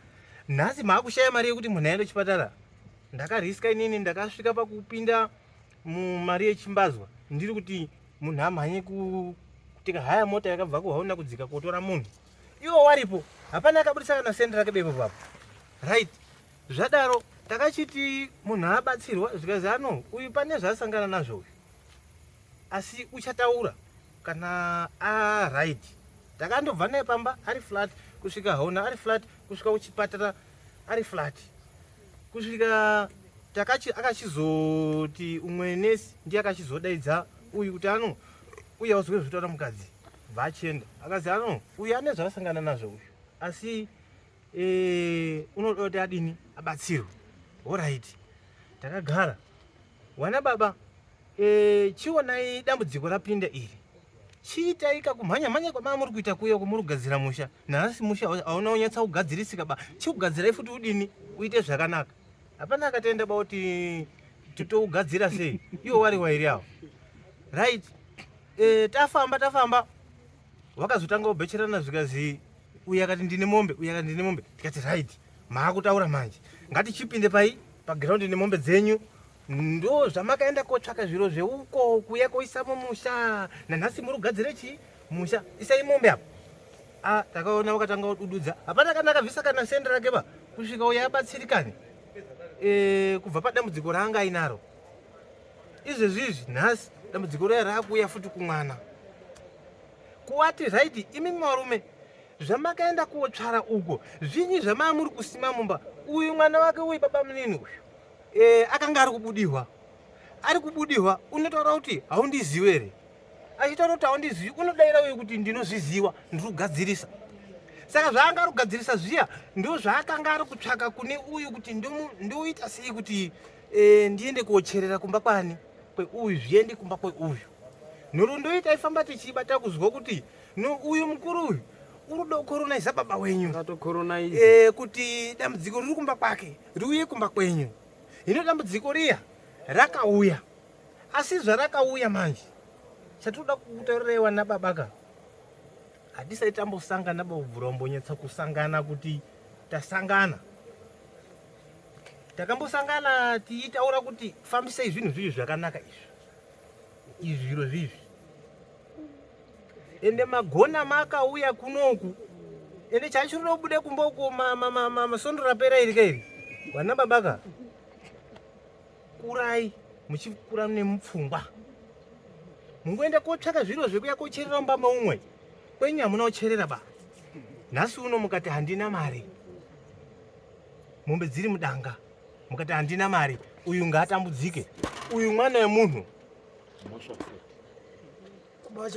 nhasi maakushaya mari yekuti munhu aende kuchipatara ndakariska inini ndakasvika pakupinda mumari yechimbazwa ndiri kuti munhu amhanye kutenga haya mota yakabva kuhauna kudzika kotora munhu iwo waripo hapana akabudisa kana sendi rake bepo papo right zvadaro takachiti munhu abatsirwa zvikazi ano uyu pane zvaasangana nazvo uyu asi uchataura kana aright takandobva naye pamba ari flat kusvika hauna ari flat kusvika kuchipatara ari flat kusvika takachi akachizoti umwe nesi ndiye akachizodaidza uyu kuti ano uye auzwe zvitaura mukadzi bvachienda akazi ano uyu ane zvaasangana nazvo uyu asi e, unoda kuti adini abatsirwe horaiti takagara wana baba e, chionai dambudziko rapinda iri chiitai kakumhanya mhanya kwamava muri kuita kuya kwamuri kugadzira musha nhasi musha hauna kunyatsa kugadzirisika ba chikugadzirai futi udini uite zvakanaka hapana akatenda ba kuti titougadzira sei iwo wari wairi awo right e, tafamba tafamba wakazotanga kubhecherana zvikazi uyu akati ndine mombe uyu akati ndine mombe tikati right maakutaura manje ngatichipinde pai pagiraundi nemombe dzenyu ndo zvamakaenda kotsvaka zviro zveuko kuya koisa mumusha nanhasi muri kugadzire chii musha isai mombe apo a takaona wakatanga kudududza hapana kana akabvisa kana sendi rake ba kusvika uya abatsirikane e, kubva padambudziko raanga ainaro izvezvi izvi nhasi dambudziko riya raakuuya futi kumwana kuwati right imi mwarume zvamakaenda kotsvara uko zvinyi zvamaa muri kusima mumba uyu mwana wake uyu baba munini uyu e, akanga ari kubudihwa ari kubudihwa unotaura kuti haundiziwe here achitaura kuti haundizivi unodaira uyu kuti ndinozviziwa ndiri kugadzirisa saka zvaanga ari kugadzirisa zviya ndo zvaakanga ari kutsvaka kune uyu kuti ndoita sei kuti e, ndiende kocherera kumba kwani kweuyu zviende kumba kweuyu nhoroondo iyi taifamba tichiibata kuzwa kuti no uyu mukuru uyu uri kuda kukoronaiza baba wenyu e, kuti dambudziko riri kumba kwake riuye kumba kwenyu hino dambudziko riya rakauya asi zvarakauya manje chatinoda kutaurirai wana baba ka hatisati tambosangana babvura umbonyatsa kusangana kuti tasangana takambosangana tichitaura kuti fambisai zvinhu zvizvi zvakanaka izvi izvi zviro zvizvi ende magona makauya kunoku ende chachirikuda kubuda kumba uko masondo rapera iri kairi vana babaka kurai muchikura nemupfungwa mungoenda kotsvaka zviro zvekuya kocherera mumba maumwe kwenyu hamuna kucherera ba nhasi uno mukati handina mari mombe dziri mudanga mukati handina mari uyu ngaatambudzike uyu mwana wemunhu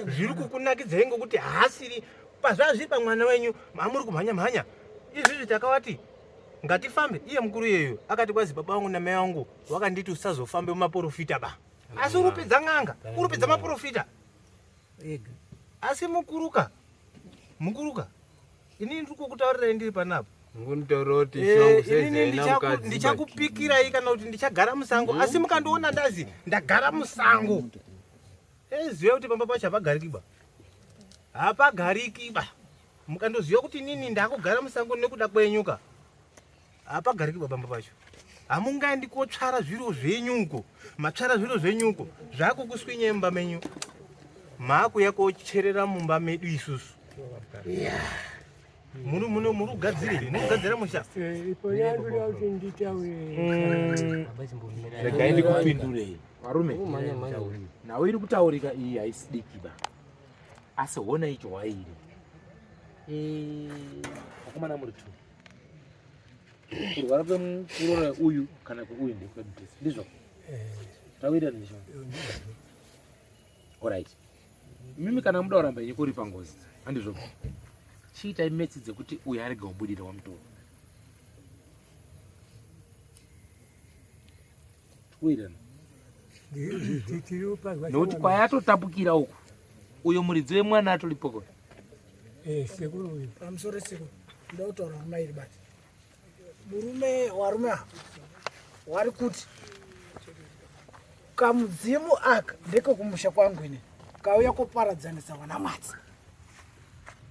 zviri kukunakidzai ngokuti haasiri Pazvazviri pamwana wenyu mamuri kumhanya mhanya. Izvizvi takawati ngatifambe iye mukuru iyeyo akati kwazi baba vangu namai vangu wakanditi usazofambe mumaporofita ba. Asi uri kupedza n'anga, uri kupedza maporofita. Asi mukuruka mukuruka inini ndiri kukutaurirai ndiri panapa. Ngonitaurira kuti Eh, shangu inini saizi haina mukadzi. ndichakupikirai kana kuti ndichagara musango asi mukandiona ndazi ndagara musango eziva kuti pamba pacho hapagariki ba hapagariki ba mukandoziva kuti inini ndakugara musango nekuda kwenyuka hapagariki ba pamba pacho hamungaendi kotsvara zviro zvenyuko matsvara zviro zvenyuko zvakukuswinyai mumba menyu maakuya kocherera mumba medu isusu muri muno muri kugadzirei muri kugadzira musha Eh, ipo yandoda kuti nditaure Regai ndikupindurei varume, nhau iri kutaurika iyi haisi diki ba, asi hona icho hwairi. Vakomana muri two, kurwara kwemuroora uyu kana kweuyu ndekwemutesi, ndizvo tawirirana ndizvo. Alright, imimi kana muda kuramba yenyu kuripa ngozi, handizvo? Chiitai metsi dzekuti uyu arege kubudira wamutoro tikuwirirana tiri kupazwa nekuti kwayatotapukira uku uyo muridzi wemwana atoripoko. Eh, sekuru uyu. Pamusoro sekuru, ndoda kutaura namairi bati murume warume ava wari kuti kamudzimu aka ndekekumusha kwangu ini kauya koparadzanisa vana matsi.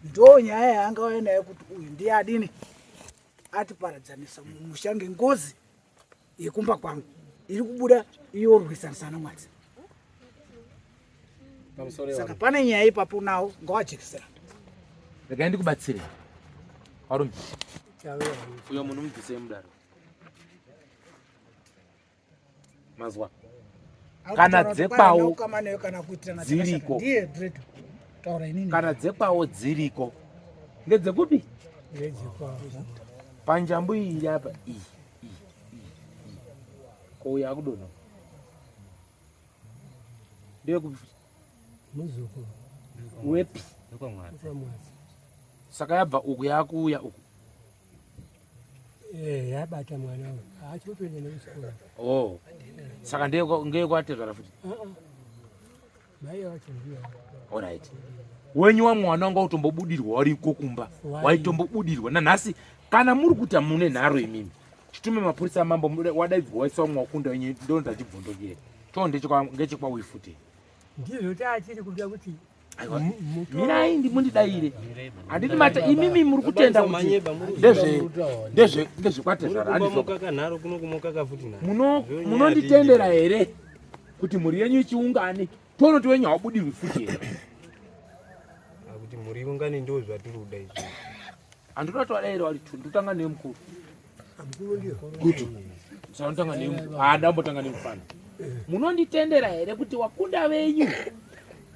Ndo nyaya yaanga auya nayo kuti uyu ndiye adini atiparadzanisa mumusha ngengozi yekumba kwangu iri kubuda iyorwisanisa namwatsi. Saka pane nyaya ipapo nawo ngawajekesera. Regai ndikubatsire varume, uyo munhu mubvisei mudaro mazwa Kana dzekwawo dziriko. Ndiye dredo taura inini. Kana dzekwawo dziriko ndedzekupi? Ndedzekwawo. Panjambu iyi iri apa iyi iyi iyi iyi kouya akudonha ndeyekupi? Muzukuru. Wepi? Wekwamwatsi. Saka yabva uku yakuuya uku. Eh, yabata mwana uyu haasi kutoenda nekuchikoro. Oh, saka ndeyekwatezvara futi? Ah, ah. Mai wacho ndiyo. Alright, wenyu wa mwana wanga utombobudirwa wariko kumba? Waitombobudirwa nanhasi. Kana muri kuti mune nharo imimi, chitume mapurisa amambo wadaidzwa waiswa mwakunda wenyu ndonza chibvondokere cho ndechekwawi futi. Ndizvo taachiri kuda kuti Aiwa, mirai mundidaire. Handiti mata imimi muri kutenda kuti ndezvekwatezvara, handizvo? Kanharo kuno kumukaka futi nharo. Munonditendera here kuti mhuri yenyu ichiungane tonoti wenyu haubudirwi futi here? Ah, kuti mhuri iungane ndo zvatiri kuda izvi. Handinoda toadaire wari tu ndotanga nemukuru. Mukuru ndiyo. Gutu sanotanga nemukuru, ndambotanga nemufana. Munonditendera here kuti wakunda venyu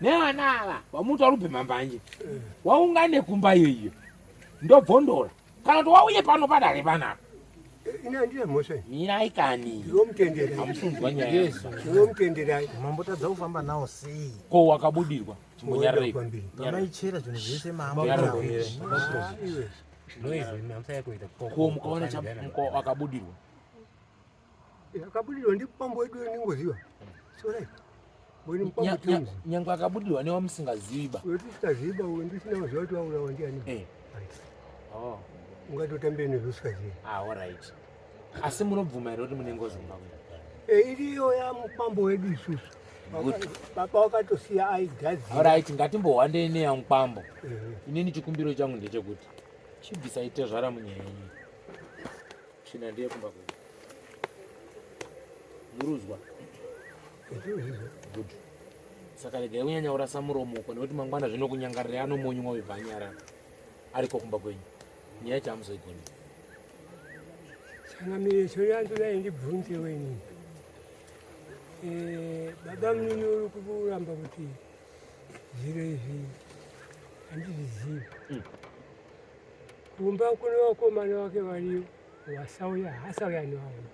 nevana ava vamuti vari kubhema mbanje waungane kumba iyoiyo ndobvondora, kana kuti wauye pano padare panapa? Ine handina mhosva ini. Mirai kani. Ndinomutenderai. Hamusunzwa nyaya. Ndinomutenderai. Mambotadza kufamba nawo sei? Ko wakabudirwa chimbonyararei. Kwambiri. Pamaichera zvinhu zvese. Nyarara. Iwe. Ko mukaona akabudirwa? Akabudirwa ndipambo wedu ndingoziva sorai mboni mupambo timuzi. Nyangwe akabudirwa newamusingazivi ba? Uyo tisikaziva, uyo ndisina kuziva kuti waurawa ndiani. Oh. Ungatotambire nezvusikazivi. Ah, alright, asi munobvuma here kuti mune ngozi mumba kwenyu? Iriyo yamupambo wedu isusu. Good. Baba wakatosiya aigadzira. Alright, ngatimbohwandei neyamukwambo. Inini chikumbiro changu ndechekuti chibvisai tezvara munyaya yenyu. Tsvina ndiye kumba kwenyu muruzwa. Good, saka regai kunyanya kurasa muromo uko nekuti mangwana zvinokunyangarira anomonywa webva anyarara ariko kumba kwenyu, nyaya chamuzoigoni. Changamire, chonyanzodai ndibvunzewo inini. Baba munini uri kuramba kuti zviro izvi handizvizivi. Kumba kune vakomana vake variyo, wasauya hasauya nevaona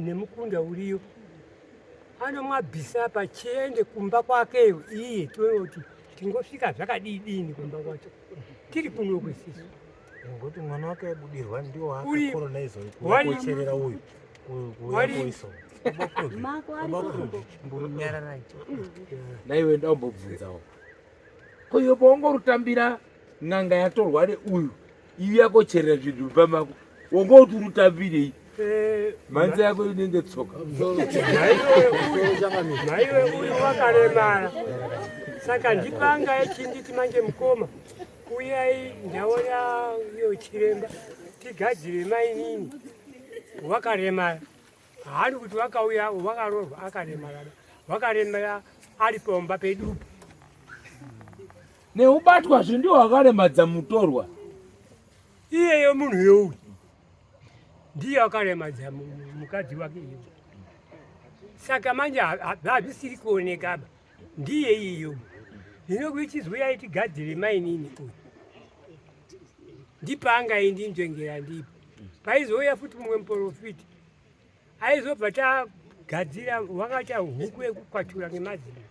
nemukunda uriyo anomwabvisa pachiende kumba kwakeyo iye tione kuti. Tingosvika zvakadii dini kumba kwacho tiri kuno kwesisu. Ngokuti mwana wake aibudirwa ndiwo akakolonaiza kucherera uyu kuuya kuiso. Naiwe ndaumbobvunzawo. Ko iwe paungorutambira n'anga yatorwa neuyu ivi yakocherera zvinhu mumba mako wonga kuti urutambirei eh, mhanza yako inenge tsoka maiwe uyu wakaremara saka ndipanga yechinditi manje mukoma uyai ndaona iyo chiremba tigadzire mainini wakaremara haani kuti wakauya wakaroorwa akaremara wakaremara ari pomba pedupo neubatwa zve ndiwo wakaremadza mutorwa iyeyo munhu youyu ndiye akaremadza mukadzi wake iyeyo saka manje hazvisiri kuonekaba ndiye iyeyo zvino kuichizouya itigadzire mainini uyu ndipanga indinzvengera ndipo paizouya futi mumwe muprofiti aizobva tagadzira wakaita huku yekukwatura ngemazino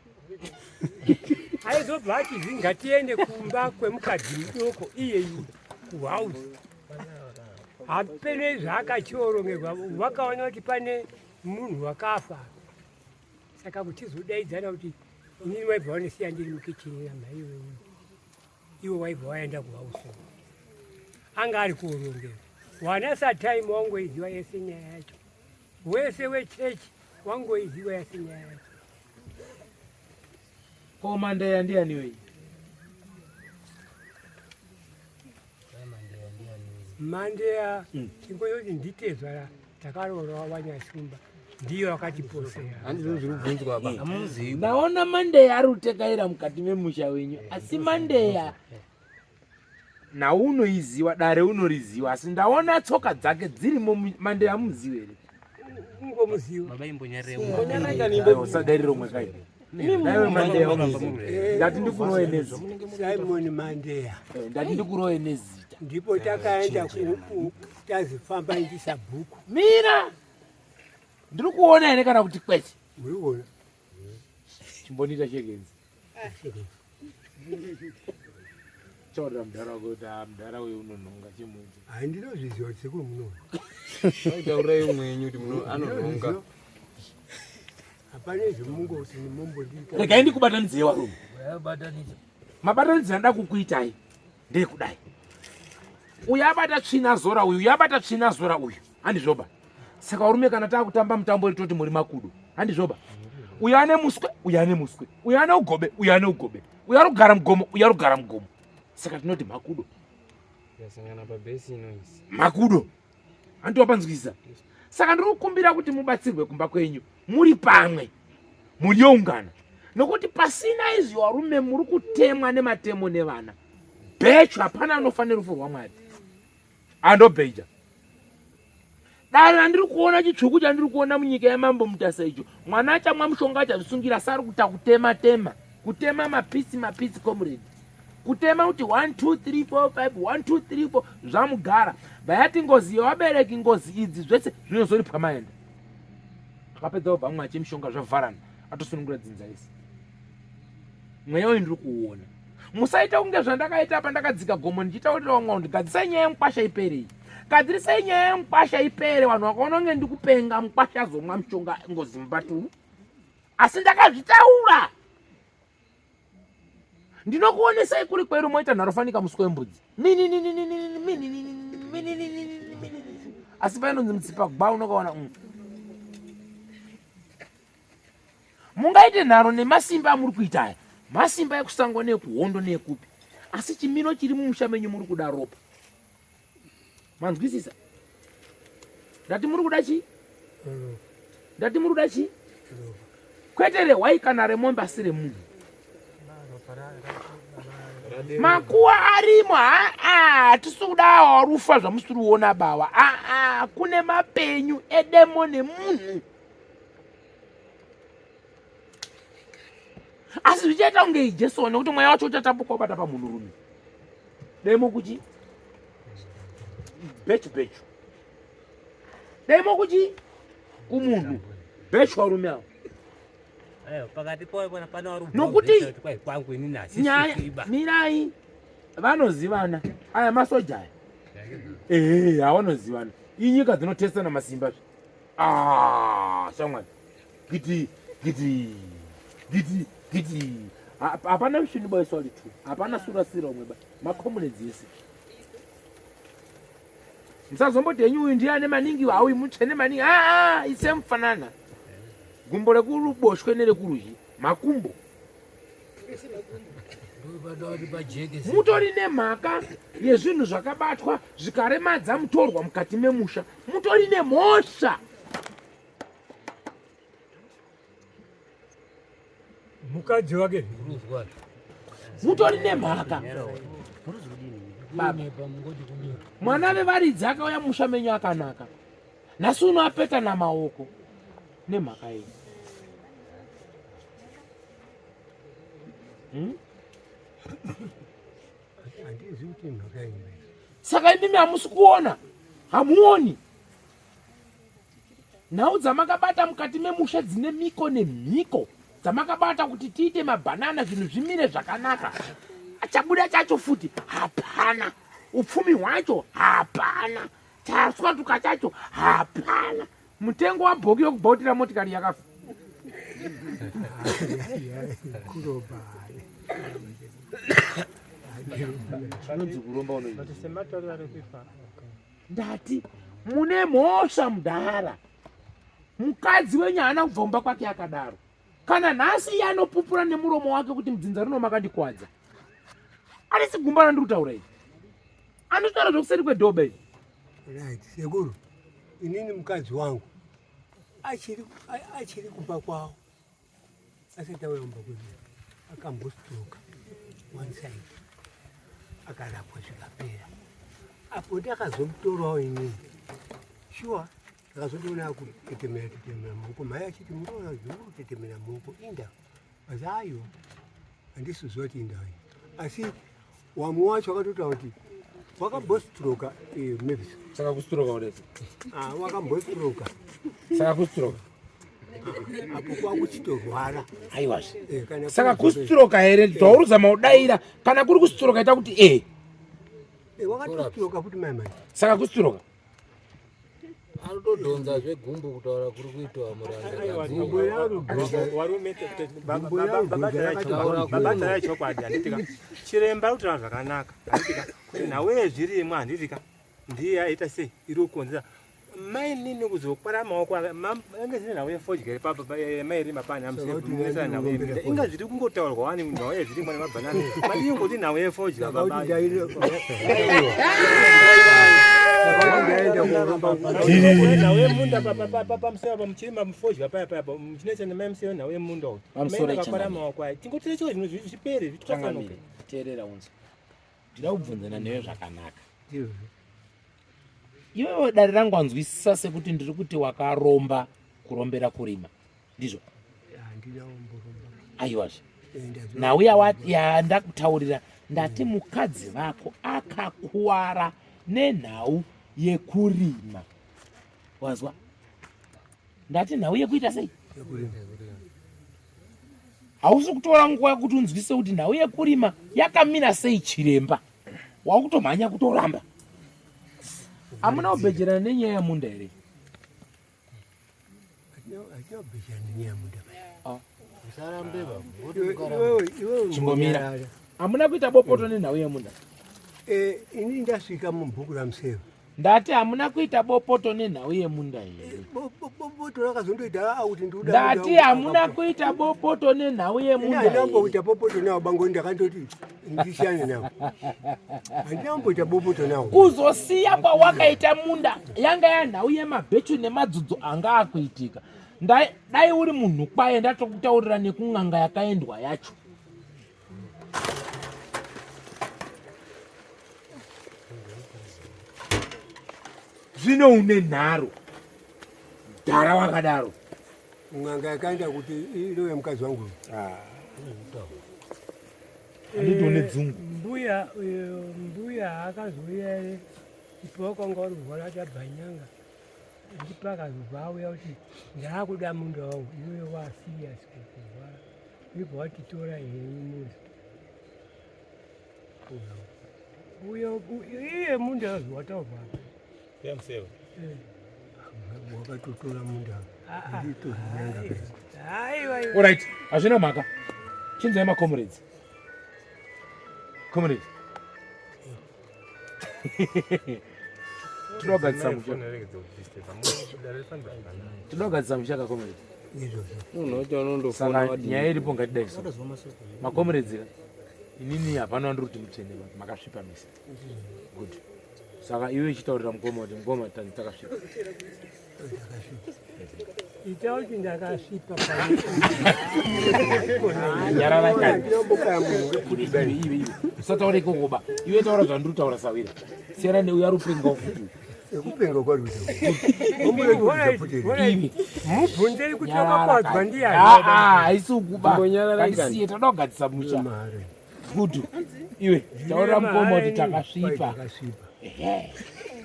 aizobva achizi ngatiende kumba kwemukadzi mudoko iyeyu kuhouse hapene zvaakachioromerwa vakaona kuti pane munhu wakafa saka kuchizodaidzana kuti inini waibva wanisiya ndiri mukichini namhaiwe iwe waibva waenda kuhouse anga ari kuorongera wana satime wangoiziva yese nyaya yacho wese wechechi wangoiziva yese nyaya yacho ko mandeya ndiyani wei mandeya mm. tingoyoti nditezvara takaroora wanyashumba ndiyo akatiposera handizvo zviri kubvunzwa apa hamuzivi ndaona mandeya ari kutekaira mukati memusha wenyu asi mandeya nhau unoiziwa dare unoriziwa asi ndaona tsoka dzake dzirimo mandeya muziwe here ungomuziwa baba imbonyarira usadariro umwe kai Daiwe mandeya unoziva ndati ndikurowe nezita Simon Mandeya eh, ndati ndikurowe nezita ndipo takaenda tazifamba ndisabhuku mira ndiri kuona here kana kuti kwete muri kuona chimboniita shekenzi taurira mudhara wako kuti ah, mudhara uyu unonhonga chimuudze handinozviziva kuti sekuru munoona taurirai umwe wenyu kuti anonhonga hapana izvomungoti mumbondiita regai ndikubatanidzei warume mabatanidziro andida kukuitai ndekudai uyu abata tsvina zora uyu uyu abata tsvina zora uyu handizvoba saka varume kana taakutamba mutambo iri toti muri makudo handizvoba uyu ane muswe uyu ane muswe uyu ane ugobe uyu ane ugobe uyu ari kugara mugomo uyu ari kugara mugomo saka tinoti makudo makudo handiwapanzwisa saka ndiri kukumbira kuti mubatsirwe kumba kwenyu muri pamwe mhuri youngana nokuti pasina izvi varume muri kutemwa nematemo nevana bhechu hapana anofa nerufu rwamwari andobheja dare randiri kuona chitsvuku chandiri kuona munyika yamambo mutasa icho mwana achamwa mushonga achazvisungira sari kuta kutema tema kutema mapisi mapisi comrade kutema kuti 1 2 3 4 5 1 2 3 4 zvamugara vayati ngozi yevabereki ngozi idzi zvese zvinozoripwa maenda akapedza kubva mumwe achimishonga zvavharana atosunungura dzinza rese mweya uyu ndiri kuuona musaita kunge zvandakaita apa ndakadzika gomo ndichitaurira vamwe vanhu gadzisai nyaya yemukwasha ipere iyi gadzirisai nyaya yemukwasha ipere vanhu vakaona kunge ndikupenga mukwasha azomwa mushonga ngozi mubaturu asi ndakazvitaura ndinokuonesai kuri kweru moita nharo fanika muswe wembudzi asi painonzi mutsipa gwa unokaona mm. mungaite nharo nemasimba amuri kuita aya masimba ekusango neekuhondo neekupi asi chimiro chiri mumusha menyu muri kuda ropa manzwisisa ndati muri kuda chii ndati muri kuda chii kwete rehwai kana remombe asi remunhu makuwa arimo haa hatisi kuda awa warufa zvamusiri kuona bawa aa kune mapenyu edemo nemunhu asi zvichaita kunge ijesu nekuti mweya wacho uchatambuka wabata pamunhurume demo kuchi bechu bechu demo kuchi kumunhu bechu varume avo Pakati pana vari Nokuti kwangu inini nyaya hasisiba. Mirai, vanozivana aya masoja aya. Ehe, havanozivana. Inyika dzinotestana masimba zve. Ah, shamwari, giti giti giti giti. Hapana mushini boy solid two, hapana surasira umwe ba makomunedzi ese. Musazomboti henyu uyu ndiye ane maningi, auyu mutsvene maningi. Aa, ise mufanana gumbo rekuruboshwe nerekurudyi makumbo. Mutori nemhaka yezvinhu zvakabatwa zvikaremadza mutorwa mukati memusha, mutori nemhosva. Mukadzi wake mutori nemhaka. Baba, mwana vevaridzi akauya musha menyu akanaka, nhasi uno apeta namaoko nemhaka iyi. Handizivi kuti mhaka iyi. Saka imimi hamusi kuona, hamuoni nhau dzamakabata mukati memusha dzine miko nemhiko dzamakabata kuti tiite mabhanana, zvinhu zvimire zvakanaka. Achabuda chacho futi hapana, upfumi hwacho hapana, chaswatuka chacho hapana. Mutengo wabhoki yokubhautira motikari yakafa. Kuroba. Zvinonzi kuromba unoita. But sematauriro ari kuitwa. Ndati mune mhosva mudhara. Mukadzi wenyu haana kubva kumba kwake akadaro. Kana nhasi iye anopupura nemuromo wake kuti mudzinza rino makandikwadza. Arisi gumba randiri kutaura iri. Anotaura zvokuseri kwedhoba iri. Right, sekuru. Inini mukadzi wangu achiri kumba kwavo. Asati auya kumba kwedu akambostroka one side, akarapwa zvikapera. Apo ndakazomutorawo inini, sure ndakazotoona akutetemera tetemera maoko, mai achiti muroora zviri kutetemera maoko inda, asi aiwa handisi kuziva kuti inda iyi. Asi wamwe wacho akatotaura kuti wakambostroka, Mavis. Saka kustroka kudai? Ah, wakambostroka. Saka kustroka? Apo kwakuchitorwara. Aiwazve. Kana Saka kuri kustroka here? Taurudza maudaira. Kana kuri kustroka ita kuti e. Wakatostroka futi mai mai. Saka kustroka? Anotodhonza zvegumbo kutaura kuri kuitwa muranda. Babatara chokwadi handitika chiremba ari kutaura zvakanaka handitika kuti nhau yezvirimwa handitika ndiye aita sei iri kukonzera mai nini kuzokwara maoko ake ange zine nhau yefodya ipapa mairima pani amuseesa nhau yeminda inga zviri kungotaurwa wani nhau yezvirimwa nemabhanana madii ngoti nhau yefodya baba. Nhau yemunda pamuseo apa muchirima mufodya paya paya muchinetsa nemai museo nhau yemunda uyu Pamusoro mai akakwara changamire. maoko aya tingotire chiko zvinhu zvipere zvitwasanuke. Changamire, teerera unzwe. Ndida kubvunzana newe zvakanaka. Iwewe dare rangu wanzwisisa sekuti ndiri kuti wakaromba kurombera kurima. Ndizvo? Handina kumboromba. Aiwazve. Nhau yandakutaurira ndati mukadzi vako akakuwara nenhau yekurima. Wazwa? Ndati nhau yekuita sei? Hausi kutora nguva yekuti unzwise kuti nhau yekurima yakamira sei chiremba. Wakutomhanya kutoramba. Hamuna kubhejerana nenyaya yemunda here? Hatina kubhejerana nenyaya yemunda. Usarambe baba. Chimbomira. Hamuna kuita bopoto nenhau yemunda? Ini ndasvika mubhuku raMuseva. Ndati hamuna kuita bopoto nenhau yemunda here? Bopoto rakazondoita akuti ndikuda. Ndati hamuna kuita bopoto nenhau yemunda Handina here? kumboita bopoto nawo bango, ndakandoti ndisiyane nawo. Handina kumboita bopoto nawo. Kuzosiya kwawakaita munda yanga yanhau yemabhechu nemadzudzo anga akuitika. Dai uri munhu kwaye ndatokutaurira nekun'anga yakaendwa yacho. Zvino une nharo dhara wakadaro. N'anga yakaenda kuti irove mukadzi wangu. Handiti une dzungu. Mbuya uyo, mbuya akazouya ipo wakanga uri kurwara achabva nyanga. Ndipakazobva auya kuti ndaakuda munda wangu iwewe wa serious kurwara. Ibva watitora henyu munda. Uyo iye munda wataurwa apa. Yamusewa. Eh. Wakatotora munda. Ah, ah. Nditozvinyanga. Aiwa. Alright, hazvina mhaka. Chinzai macomrades. Comrade. Tinogadzisa musha. Tinogadzisa musha ka comrade. Izvozvo. Saka nyaya iripo ngatidai so. Macomrades ka. Inini hapana wandiri kuti mutsvene ba makasvipa mese. Good. Saka iwe ichitaurira mukoma kuti mukoma tanzi takasvipa. Ita kuti ndakasvipa Nyarara kani. Iwe iwe iwe. Usataura ikoko ba. Iwe taura zvandiri kutaura sawira. Siyana neuyo ari kupengawo futi. Kupenga kwari kuita. Iwe. Mubvunzei kuti wakakwadzwa ndiani. Ah, ah, haisi ukuba. Ngatisiye toda kugadzisa musha. Good. Iwe taurira mukoma kuti takasvipa. Takasvipa.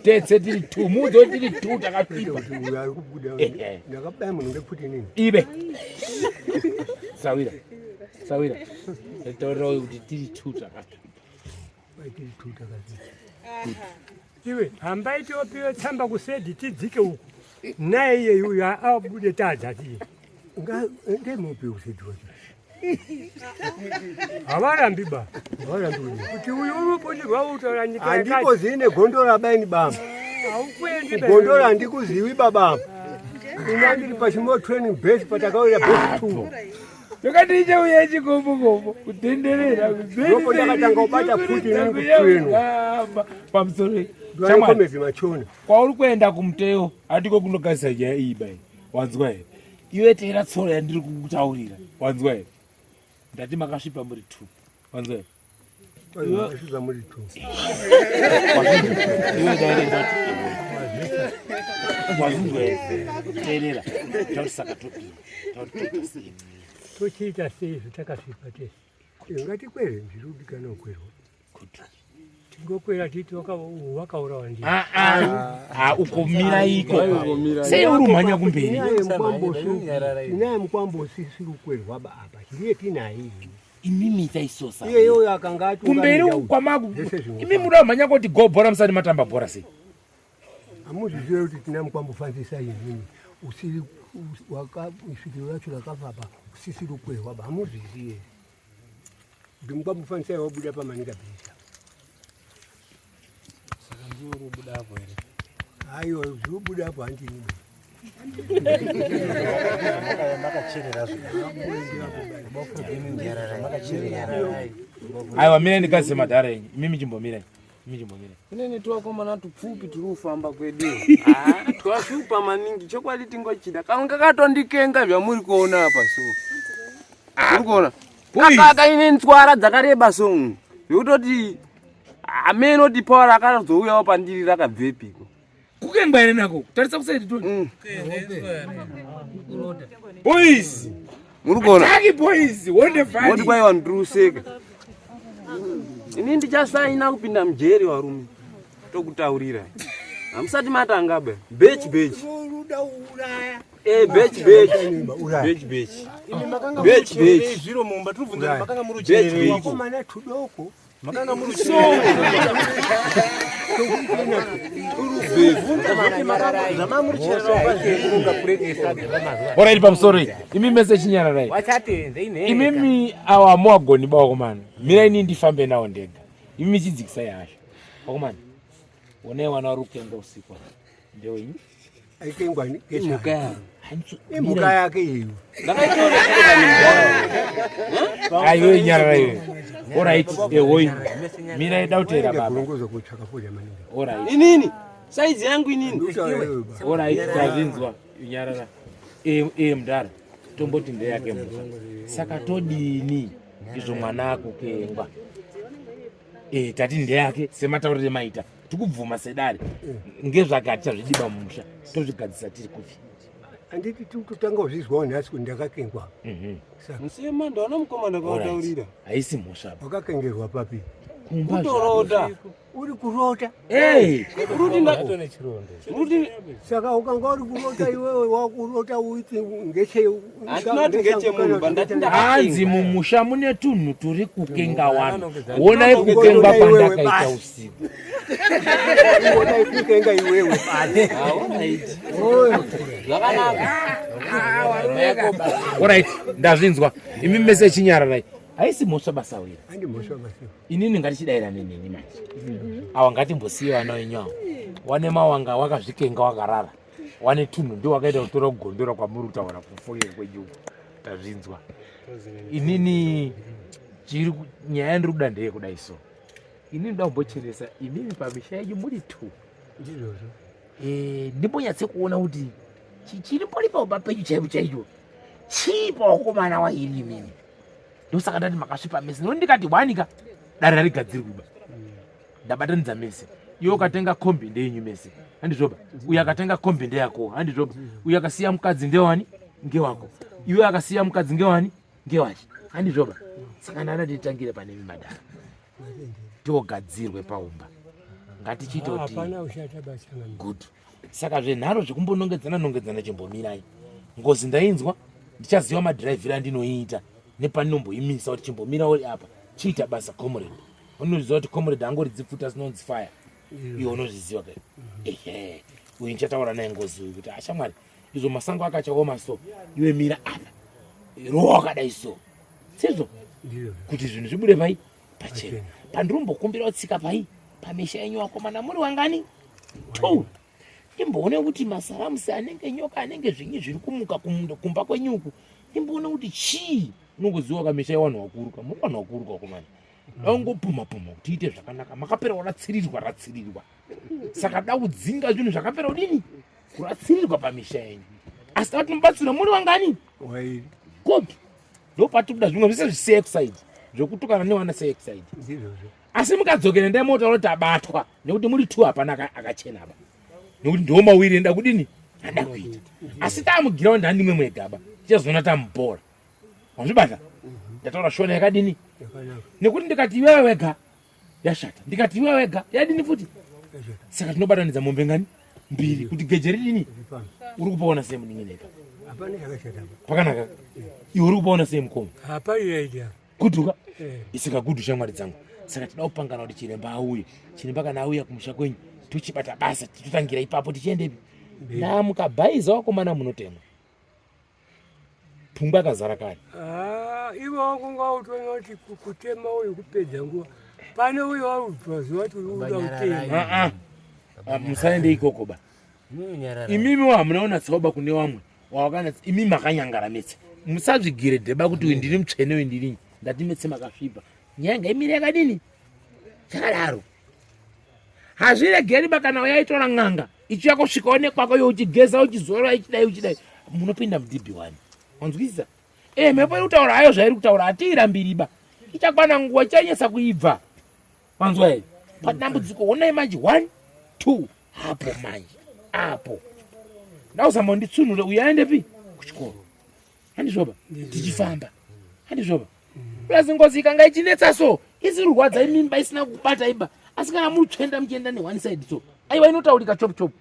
Tetse tiri two, mudzo tiri two takasvipa. Kuti uyo ari kubuda. Ehe. Ndakabaya munhu ngepfuti nini. Ibe. Sawira. Sawira. Taurira uyu kuti tiri two takasvipa. Vai tiri tu takasvipa. Iwe hambai tiopiwe tsamba kusedhi tidzike uku. Naye iye uyu abude tadzati. Nga ndemupi usidhi wacho. Havarambi ba. Havarambi kudini. Kuti uyu unoponderwa utaura nyika yakati. Handiko zine gondora baini baba. Haukuendi ba. Gondora handikuziwi baba. Ina ndiri pachimo training base patakawira base 2. Ndakati uye chikombokombo kutenderera Ndipo ndakatanga kubata pfuti inini kutrainwa. pamusoro Ndwakomezi machona. kwauri kuenda kumuteo handiko kunogadzisa nyaya iyi bai wanzwa here iwe teera tsoro yandiri kukutaurira wanzwa here ndati makasvipa muri two wanzwa here Makasvipa muri two. iwe daire wazvinzwa here teerera tauti saka topinda tauti toita sei Tochiita sei zvatakasvipa tese. Ngatikwere zviri kudikana kukwerwa. Tingokwera titi wakaurawa ndiye. Ah, ah. Ah, ukomira iko sei uri umhanya kumberi Inaye mukwambosi. Inaye mukwambosi siri kukwerwa ba apa. Ndiye tinaye. imimi itaisosa Iye yoyo akanga atungamira kumberi uyu. kwamaku Zvese zvinofamba. imi muda kumhanya koti go bhora musati matamba bhora sei Hamuzvizive kuti tina mukwambofambisa inini usiri waka svikiro racho rakafa apa usisiri kukwerwa ba hamuzvizive. Kuti mukwambofambisa wabuda pamanika bhisa. Saka ndiwe uri kubuda apo here? Aiwa zviri kubuda apo handini. Aiwa mirai ndikazise madhara enyu imimi chimbomirai imi chimbomirai Kunene twakomana tupfupi tiri kufamba kwedu. Twashupa maningi chokwadi tingochida. Kamwe kakatonditenga zvamuri kuona apa so. Muri kuona? Boys. Kaka ine nzwara dzakareba so. Zvekutoti hameno kuti power rakazouyawo pandiri rakabvepiko. Kukengwa here nako tarisa kusaidi toni boys Muri kuona? Ataki boys wonde Moti valley kwaiwa ndiri kuseka. Ini ndichasaina kupinda mujeri varume. Tokutaurira. Hamusati matanga ba. Beach beach. Uruda uraya. Eh beach beach. Uraya. Beach beach. Beach beach. Zviro mumba tiri kubvunza Uraya. makanga muri Beach ucherereiko? beach. Wakomana tudoko. Makanga muri bhora iri pamusoro iyi imi mese chinyararai imimi awa hamuwagoni ba wakomana mirai ini ndifambe nawo ndega imi chidzikisai hasha wakomana onai wana vari kukenga usiku apa. ndewenyu Aikengwa Imhuka yangu. Imhuka yake iyo. aiwe nyarara iwe orit ehoi mirai dautera baba Kurongoza kutsvaka fodya maningi. orit Inini. Saizi yangu inini. Ndikutaura iwewe ba. orit tazvinzwa nyarara e mudhara tomboti ndeyake mhuka saka todini izvo mwana akukengwa e tati ndeyake semataurire maita tikubvuma sedare ngezvake hatichazvidiba mumusha tozvigadzisa tiri kupi Handiti tiri kutotanga kuzvizwawo nhasi kuti ndakakengwa. Musema ndaona mukomana Alright. kawataurira. haisi mhosva Wakakengerwa papi? Kumba Kutorota. Uri kurota. Eh. Ruti Saka ukanga uri kurota iwewe wakurota uiti ngeche Handinoti ngechemunhu, but ndati Hanzi mumusha mune tunhu turi kukenga wanhu. Wonai kukengwa kwandakaita usiku. Wonai kukenga iwewe basi. Alright, ndazvinzwa. Imi mese chinyararai. Haisi mhosva basa wira. Handi mhosva basa. Inini ngatichidairane neni manje. Awa ngatimbosiye vana wenyu awa. Wane mawanga wakazvikenga wakarara. Wane tunhu ndio wakaita kutora kugondora kwamuri kutaura kufoira kwenyu. uku. Tazvinzwa. Inini chiri nyaya yandiri kuda ndeyekudai so. Inini ndoda kumbocheresa imimi pamisha yenyu muri two. Ndizvozvo. Eh, ndimbonyatse kuona kuti chirimbori paumba penyu chaipo chaicho chii pawakomana wairi imimi. Ndosaka ndati makasvipa mese nekuti ndikati hwanika dare rarigadzirwi ba. Ndabatanidza mese. Iwe ukatenga kombi ndeyenyu mese. Handizvoba. Uyu akatenga kombi ndeyako. Handizvoba. Uyu akasiya mukadzi ndewani? Ngewako. Iwe akasiya mukadzi ngewani? Ngewake. Handizvoba. Saka ndada titangire pane madara. Togadzirwe paumba. Ngatichiite kuti Hapana ushata basa ngami. Good. Saka zvenharo zvekumbonongedzana nongedzana chimbomirai. Ngozi ndainzwa ndichaziva madhiraivhiro andinoiita nepandinomboimisa kuti chimbomira uri apa chiita basa comrade. Unoziva kuti comrade angoridzi pfuta zinonzi fire. Iwe unozviziva ke. Ehe. Uyu ndichataura naye ngozi uyu kuti ashamwari izvo masango akachaoma so iwe mira apa. Rowa wakadai so. Sizvo kuti zvinhu zvibude pai pachena. Pandinombokumbira tsika pai pamisha yenyu wakomana muri wangani? Two. Ndimboone kuti masaramusi anenge nyoka anenge zvinyi zviri kumuka kumba kwenyu uku. Ndimboone kuti chii unongoziva kamisha yevanhu vakuruka. Muri vanhu vakuruka wakomana. Daungopumha pumha kuti iite zvakanaka. Makapera waratsirirwa ratsirirwa. Saka dakudzinga zvinhu zvakapera kudini? Kuratsirirwa pamisha yenyu. Asi tati mubatsiro muri wangani? Wairi. Good. Ndopatikuda zvimwe zvese zvisexide zvekutukana newana sexide. Ndizvozvo. Asi mukadzokera endai motaura kuti tabatwa nekuti muri two hapana akachena ba. Nekuti ndiwo mawiri enda kudini? Anda kuita. Asi tamugiraundi handimwe mwega ba. Tichazoona tamubhora. Wazvibata? Ndataura shona yakadini? Nekuti ndikati iwewe wega yashata. Ndikati iwewe wega yadini futi? Saka tinobatanidza mombe ngani? Mbiri kuti geje ridini? Uri kupaona sei munin'ina ipa? Hapana chakashata. Pakanaka. Iwe uri kupaona sei mukoma? Hapana idea. Guduka. Isika gudu shamwari dzangu. Saka tida kupangana kuti chiremba auye. Chiremba kana auya kumusha kwenyu tochibata basa totangira ipapo tichiendepi? Namukabhaiza wakomana munotemwa. Pfungwa akazara kare. Ah, iwe wakunga utonoti kutema uyu kupedza nguva. Pane uyo wautoziva kuti uri kuda kutema. Ah, ah. Musaende ikoko ba. Imimi wa hamuna kunatsawo ba kune wamwe. Wawakanatsa imi makanyangara metse. Musazvigire dheba kuti uyu ndini mutsvene uyu ndini. Ndati metse makasvipa. Nyaya ngaimire yakadini? Chakadaro. Hazviregeri ba kana yaitora n'anga ichiuya kusvika nekwako iwe uchigeza uchizora ichidai uchidai munopinda mudhibhi wani. Wanzwisisa? Eh, mhepo iri kutaura hayo zvairi kutaura hatiirambiri ba. Ichakwana nguva ichanyesa kuibva. Wanzwa here? Padambudziko honai manje 1 2 hapo manje apo. Ndauzama nditsunhure uyu aendepi kuchikoro. Handizvoba tichifamba. Handizvoba. Plus ngozi ikanga ichinetsa so isiri kurwadza imimba isina kubata imba asi kana mutsvenda muchienda ne one side so aiwa inotaurika chop chop.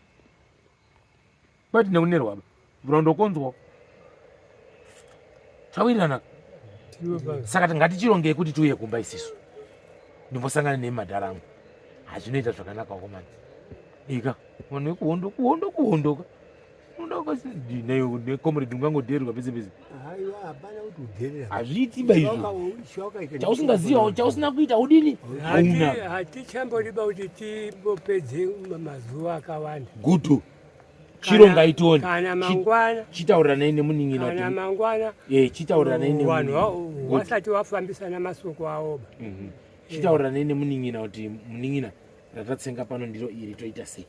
Kwete nekunerwa ba. Muraundo konzwa. Tawirirana. Saka ngatichirongei kuti tiuye kumba isisu. Ndimbosangana nemadhara angu. Hazvinoita zvakanaka wakomana. Ika, vanhu vekuhondo kuhondo kuhondoka. Nekomrade ungangodhererwa pese pese. Haiwa hapana kuti udherera. Hazviiti ba izvo. Chausingaziva chausina kuita udini? Hauna. Hatichamboriba kuti timbopedze mazuva akawanda. Gudu. Chirongai tione. Kana mangwana. Chitaurirana nemunin'ina. Kana mangwana. Eh, chitaurirana nemunin'ina. Vanhu wasati wafambisana masoko awo ba. Chitaurirana nemunin'ina kuti munin'ina ratatsenga pano ndiro iri toita sei?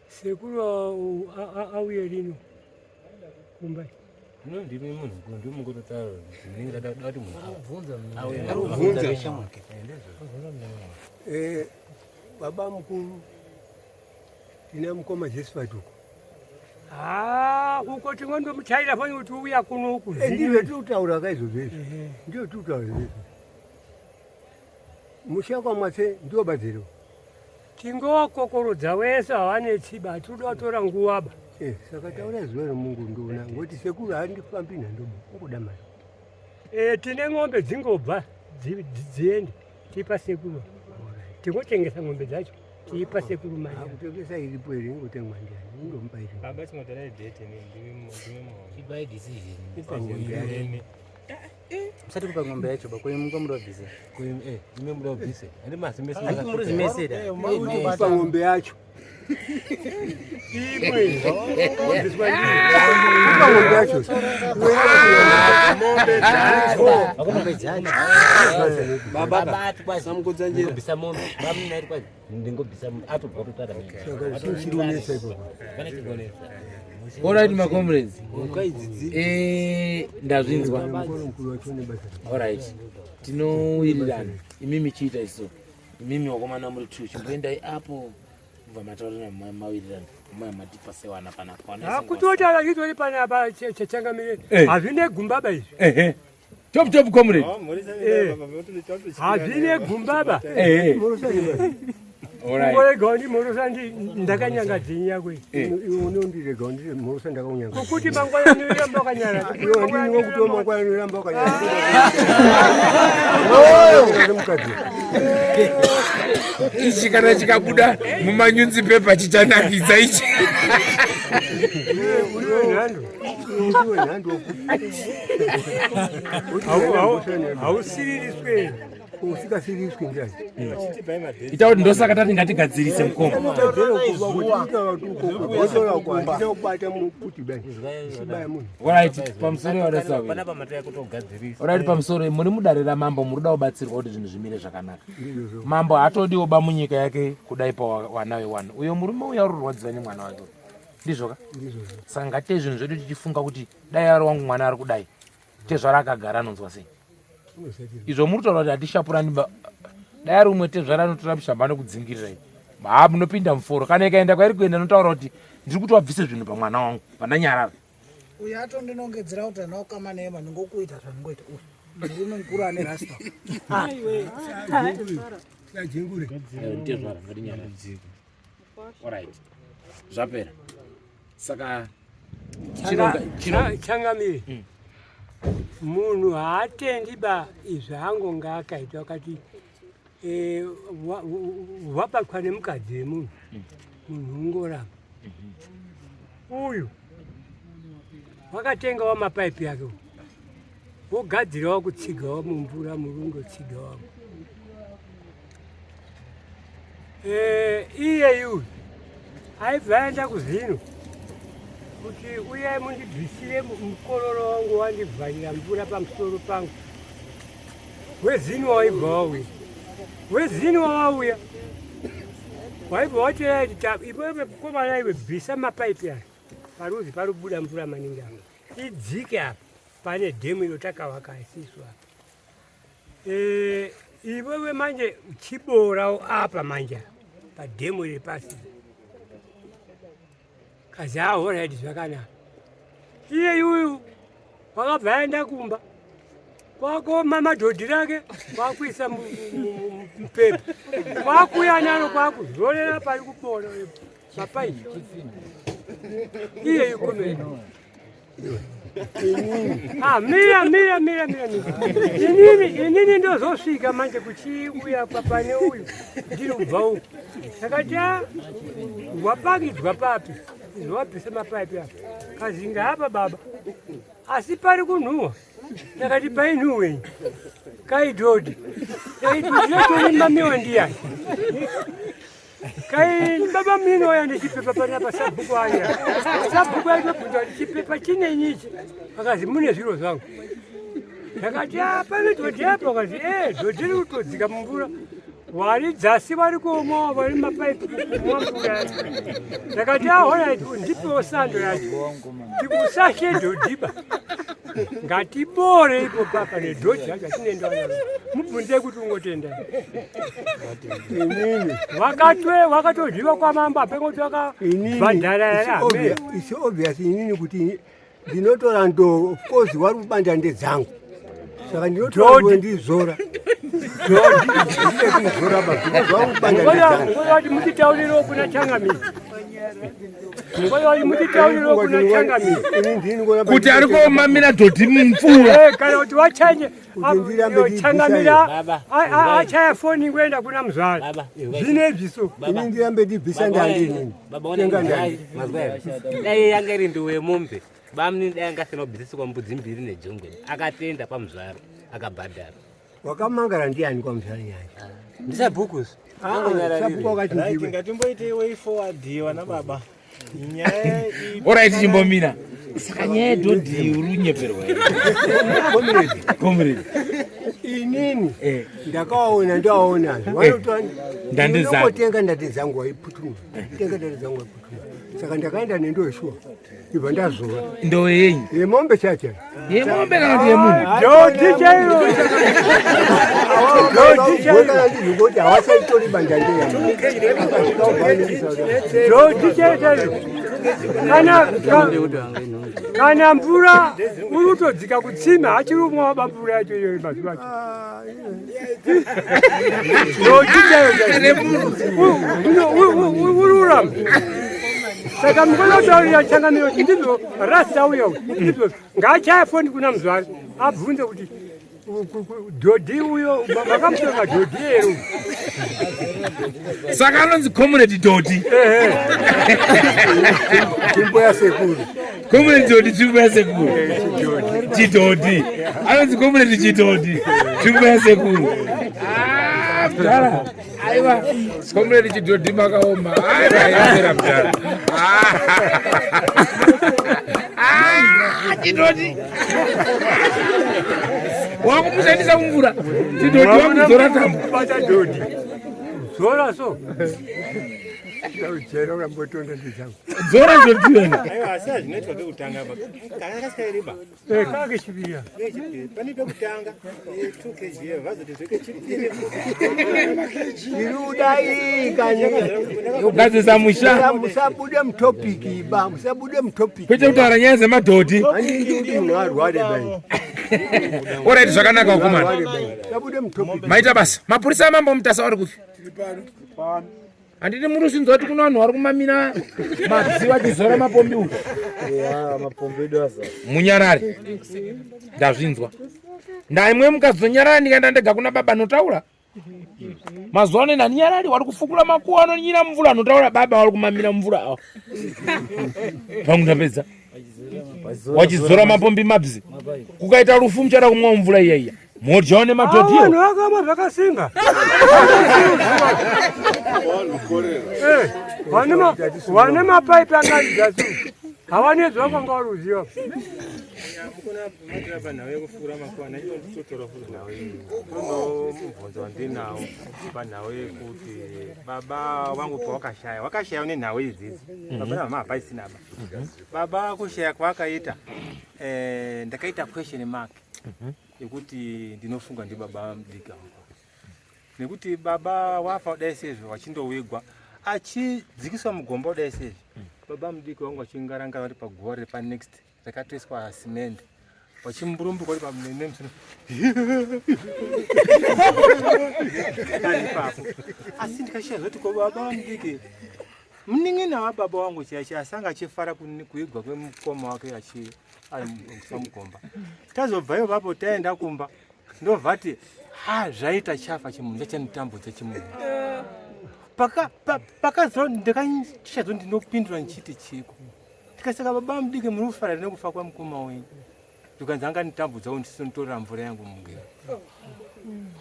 Sekuru auye rino kumba. No, ndimi munhu mukuru, ndimi mungototaura kuti ndinenge ndada kuti munhu auye. Arubvunza. Eh, baba mukuru tina mukoma Josephat uko. Ah, uko tingondomuchaira fani kuti uya kuno uku. Ndizvo tiri kutaura ka izvozvo izvi. Ndizvo tiri kutaura izvozvo. Musha kwaMwatse ndiwo badziro. Tingowakokorodza wese havanetsi ba tinoda kutora nguva ba. Eh, saka taura zuva remungu ndoona ngoti sekuru handifambi nhandobo ungoda mari. Eh, tine ng'ombe dzingobva dziende tipa sekuru. Tingotengesa ng'ombe dzacho tipa sekuru mari. Kutengesa iripo here ingotengwa ndiani indomupa iri. Baba chingotorai date ndimi ndimi Ibai decision. Musati kupa ng'ombe yacho ba kwenyu munga muda kubvise. Kwenyu eh ime muda kubvise. Ane mazimese. Handi muri zimese da. Kupa ng'ombe yacho. Imwe. Kupa ng'ombe yacho. Ng'ombe dzacho. Ng'ombe dzacho. Baba samukudza njira. Ndingobvisa mombe. Baba mna iri kwazi. Ndingobvisa atobva kutotara mimi. Saka chiri unetsa ipapo. Pane chigonetsa. Alright my comrades. Eh, ndazvinzwa. Mukuru mukuru wacho une basa. Alright. Tinowirirana. Imimi chiita iso. Imimi wakomana muri two chimboendai apo kubva mataurira mawirirana. Maya matipa sewana panapa. Hakutoti achitori panapa chachangamire. Eh. Hazvine gumbaba izvi. Ehe. Top top comrade. Eh. Hazvine gumbaba. Ehe. Alright. Ngorega ndimhorosa ndakanyanga dzinyi yako iyi. Iwe unondirega ndimhorosa ndakaunyanga. Ngokuti mangwana ndinoramba wakanyarara. Iwe ndini wokuti mangwana ndinoramba wakanyarara. Mukadzi. Ichi kana chikabuda mumanyunzi pepa chichanakidza ichi. Uriwe nhando. Uriwe nhando. Hausiririswe. Usikasiriswi ndiani? Ita kuti ndosaka tati ngatigadzirise mukoma. Alright, pamusoro wadasawi. Panapa mataya kutogadzirisa. Alright, pamusoro muri mudare ramambo muri kuda kubatsirwa kuti zvinhu zvimire zvakanaka. Mambo haatodiwo ba munyika yake kudai pawana wewana. Uyo murume uya uri kurwadziwa nemwana wake. Ndizvo ka? Saka ngatiite zvinhu zvedu tichifunga kuti dai ari wangu mwana ari kudai. Tezvara akagara anonzwa sei? Izvo muri kutaura kuti hatishapurani ba dai ari umwe tezvara anotora mushamba anokudzingirirai. Ha munopinda muforo. Kana ikaenda kwairi kuenda notaura kuti ndiri kuti wabvise zvinhu pamwana wangu pandanyarara. Uyu atondinongedzera kuti handina kukama nema ndingokuita zvandingoita uyu murume mukuru ane rasta. Tezvara ngatinyarare. Alright. Zvapera. Saka Changamire. Munhu haatendi ba izvi angonga akaita akati eh, wabatwa nemukadzi wemunhu munhu ungoramba. Uyu wakatenga wamapaipi yake uyu wogadzirawo kutsigawo mumvura murungo tsigawo. Eh, iye uyu aibva aenda kuzino kuti uyai mundibvisire mukororo wangu wandivharira mvura pamusoro pangu. Wezino waibva wauya, wezino wauya waibva wati iwewe mukomana iwe bvisa mapaipi aya paruzi parubuda mvura maningi apa idzike apa pane dhemu iro takavaka isisu apa. Eh, iwewe manje chiborawo apa manje padhemu riri pasi kazi ahoraiti zvakanaka. Iye yuyu wakabva aenda kumba kwakoma madhodhi rake kwakuisa mupepa kwakuya naro kwakuzorera pari kubora mapaipi iye yukomera. Ah, mira mira mira mira mira. Inini ndozosvika manje kuchiuya pane uyu ndiri kubva uku. Ndakati ah, wapakidzwa papi wabvisa mapaipi apa kazinga apa baba asi pari kunhuhwa. Ndakati painhuhwenyi kaidhodhi kaidhodhi ndiyani kai baba mino waya ndichipepa panapa sabhuku aya sabhuku aitobvunza kuti chipepa chinenyi ichi akazi mune zviro zvangu. Ndakati ah, pane dhodhi apa akazi e dhodhi riri kutodzika mumvura wari dzasi vari kuomawo vari mapaipi kumwa mvura yacho. Ndakati ahoraiti ndipewo sando yacho tikusashe dhodhiba ngatibore ipo papa nedhodhi yacho atinendawo mubvunze kuti ungotenda wakatwe wakatodyiwa kwamambo apengoti wakabhadhara here amen. It's obvious inini kuti ndinotora ndoo of course wari kubanda ndedzangu saka ndinotora ndizora. Ngoda mutitaurirewo kuna changamire. Ngoda mutitaurirewo kuna changamire. Kuti ari komamira dhodhi mumvura. Eh, kana kuti wachanye changamira achaya foni kuenda kuna muzvare. Zvine so. Ini ndirambe ndibvisa ndandi. Dai yanga iri nduwe yemombe. Bamnini dai anga asina kubvisiswa mbudzi mbiri nejongwe. Akatenda pamuzvare akabhadhara. Wakamangara ndiani kwamuzvare nyaya? Ndisabhuku. Ah, sabhuku wakati ndiwe. Ngatimboitei way forward vana baba. Nyaya iyi. Alright chimbomira. Saka nyaya yedhodhi uri kunyeperwa here? Comrade. Comrade. Inini eh. ndakawaona ndawaona. Vanotora eh. ndande zangu. Tenga ndande zangu waiputuma. Tenga ndande zangu waiputuma. Saka ndakaenda nendo shuwa. Ibva ndazora. Ndowe yenyu? Yemombe chacha. Yemombe kana kuti yemunhu? Dhodhi chairo. Dhodhi chairo. Kana ndizvikuti hawasaitori banja ndeya. Dhodhi chairo. Kana kana mvura uri kutodzika kutsime hachiri kumwa waba mvura yacho iyoyo mazuva acho. Dhodhi chairo chairo. Uri uramba. Saka mukonotaurira changamiro kuti ndizvo rasta uyo ndizvo ngaachaye foni kuna muzvare abvunze kuti dhodhi uyo makamutora dhodhi here saka anonzi comrade dhodhi tsvimbo yasekuru comrade dhodhi tsvimbo yasekuru chidhodhi anonzi comrade chidhodhi tsvimbo yasekuru ah, mdara Aiwa, comrade Chidhodhi makaoma. Aiwa, yapera mdara. Ah, Chidhodhi. Wakumushandisa kumvura. Chidhodhi wakudzora tambo. Bata dhodhi. Zora so. Chero urambotonda ndizangu. Dzora dhodhi wena. Aiwa, asi hazvinoitwa kekutanga apa. Kana kasikairiba. Eh, kakechipiri. Pane pekutanga 2 kg vazoti zvekechipiri. Tirudai kani. Kugadzisa musha. Musabude mutopic ba, musabude mutopic. Kwete kutaura nyaya dzemadhodhi. Handidi kuti munhu arware bai. Alright, zvakanaka wakomana. Musabude mutopic. Maita basa. Mapurisa amambo Mutasa vari kupi? Handiti muri kusinzwa kuti kuna vanhu vari kumamira mabzi vachizora mapombi uko. Mapombi edu azara. Munyarare. Ndazvinzwa. Ndaimwe mukazonyarara ndikaenda ndega kuna baba anotaura. Mazuva ano naninyarari wari kufukura makuwa anonyira mvura anotaura baba wari kumamira mvura awa. Pangu ndapedza. Wachizora mapombi mabzi. Kukaita rufu muchada kumwa mvura iya iya. Modyawo nemadhodhiyo. Vanhu vakaoma zvakasimba. Eh, vane mapaipi akaridza su havanezwa kwanga varuziva. Mubvunzo wandinawo panhau yekuti baba vangu pawakashaya wakashaya nenhau idzidzi baba namama hapaisina ba baba kushaya kwavakaita eh, ndakaita question mark yekuti ndinofunga ndibaba mudiki wangu nekuti baba wafa kudai sezvo vachindowigwa achidzikiswa mugomba kudai sezvo baba mudiki wangu vachingarangara vari paguva riri panext rakatoiswa simende vachimburumbuka uri panemusoro ipapo asi ndikashaya zvoti ko baba mudiki munin'ina wababa wangu chaiche asi anga achifara kuigwa kwemukoma wake achi ari mugomba tazobvayo vapo taenda kumba ndovati ha zvaita chafa chimunhu chachanditambudza chimunhu pakazo ndakashadzo ndinopindura ndichiti chiko ndikasaka baba mudiki muri kufara nekufa kwamukoma wenyu ndikanzi anga nditambudzawo ndisinotorera mvura yangu mugero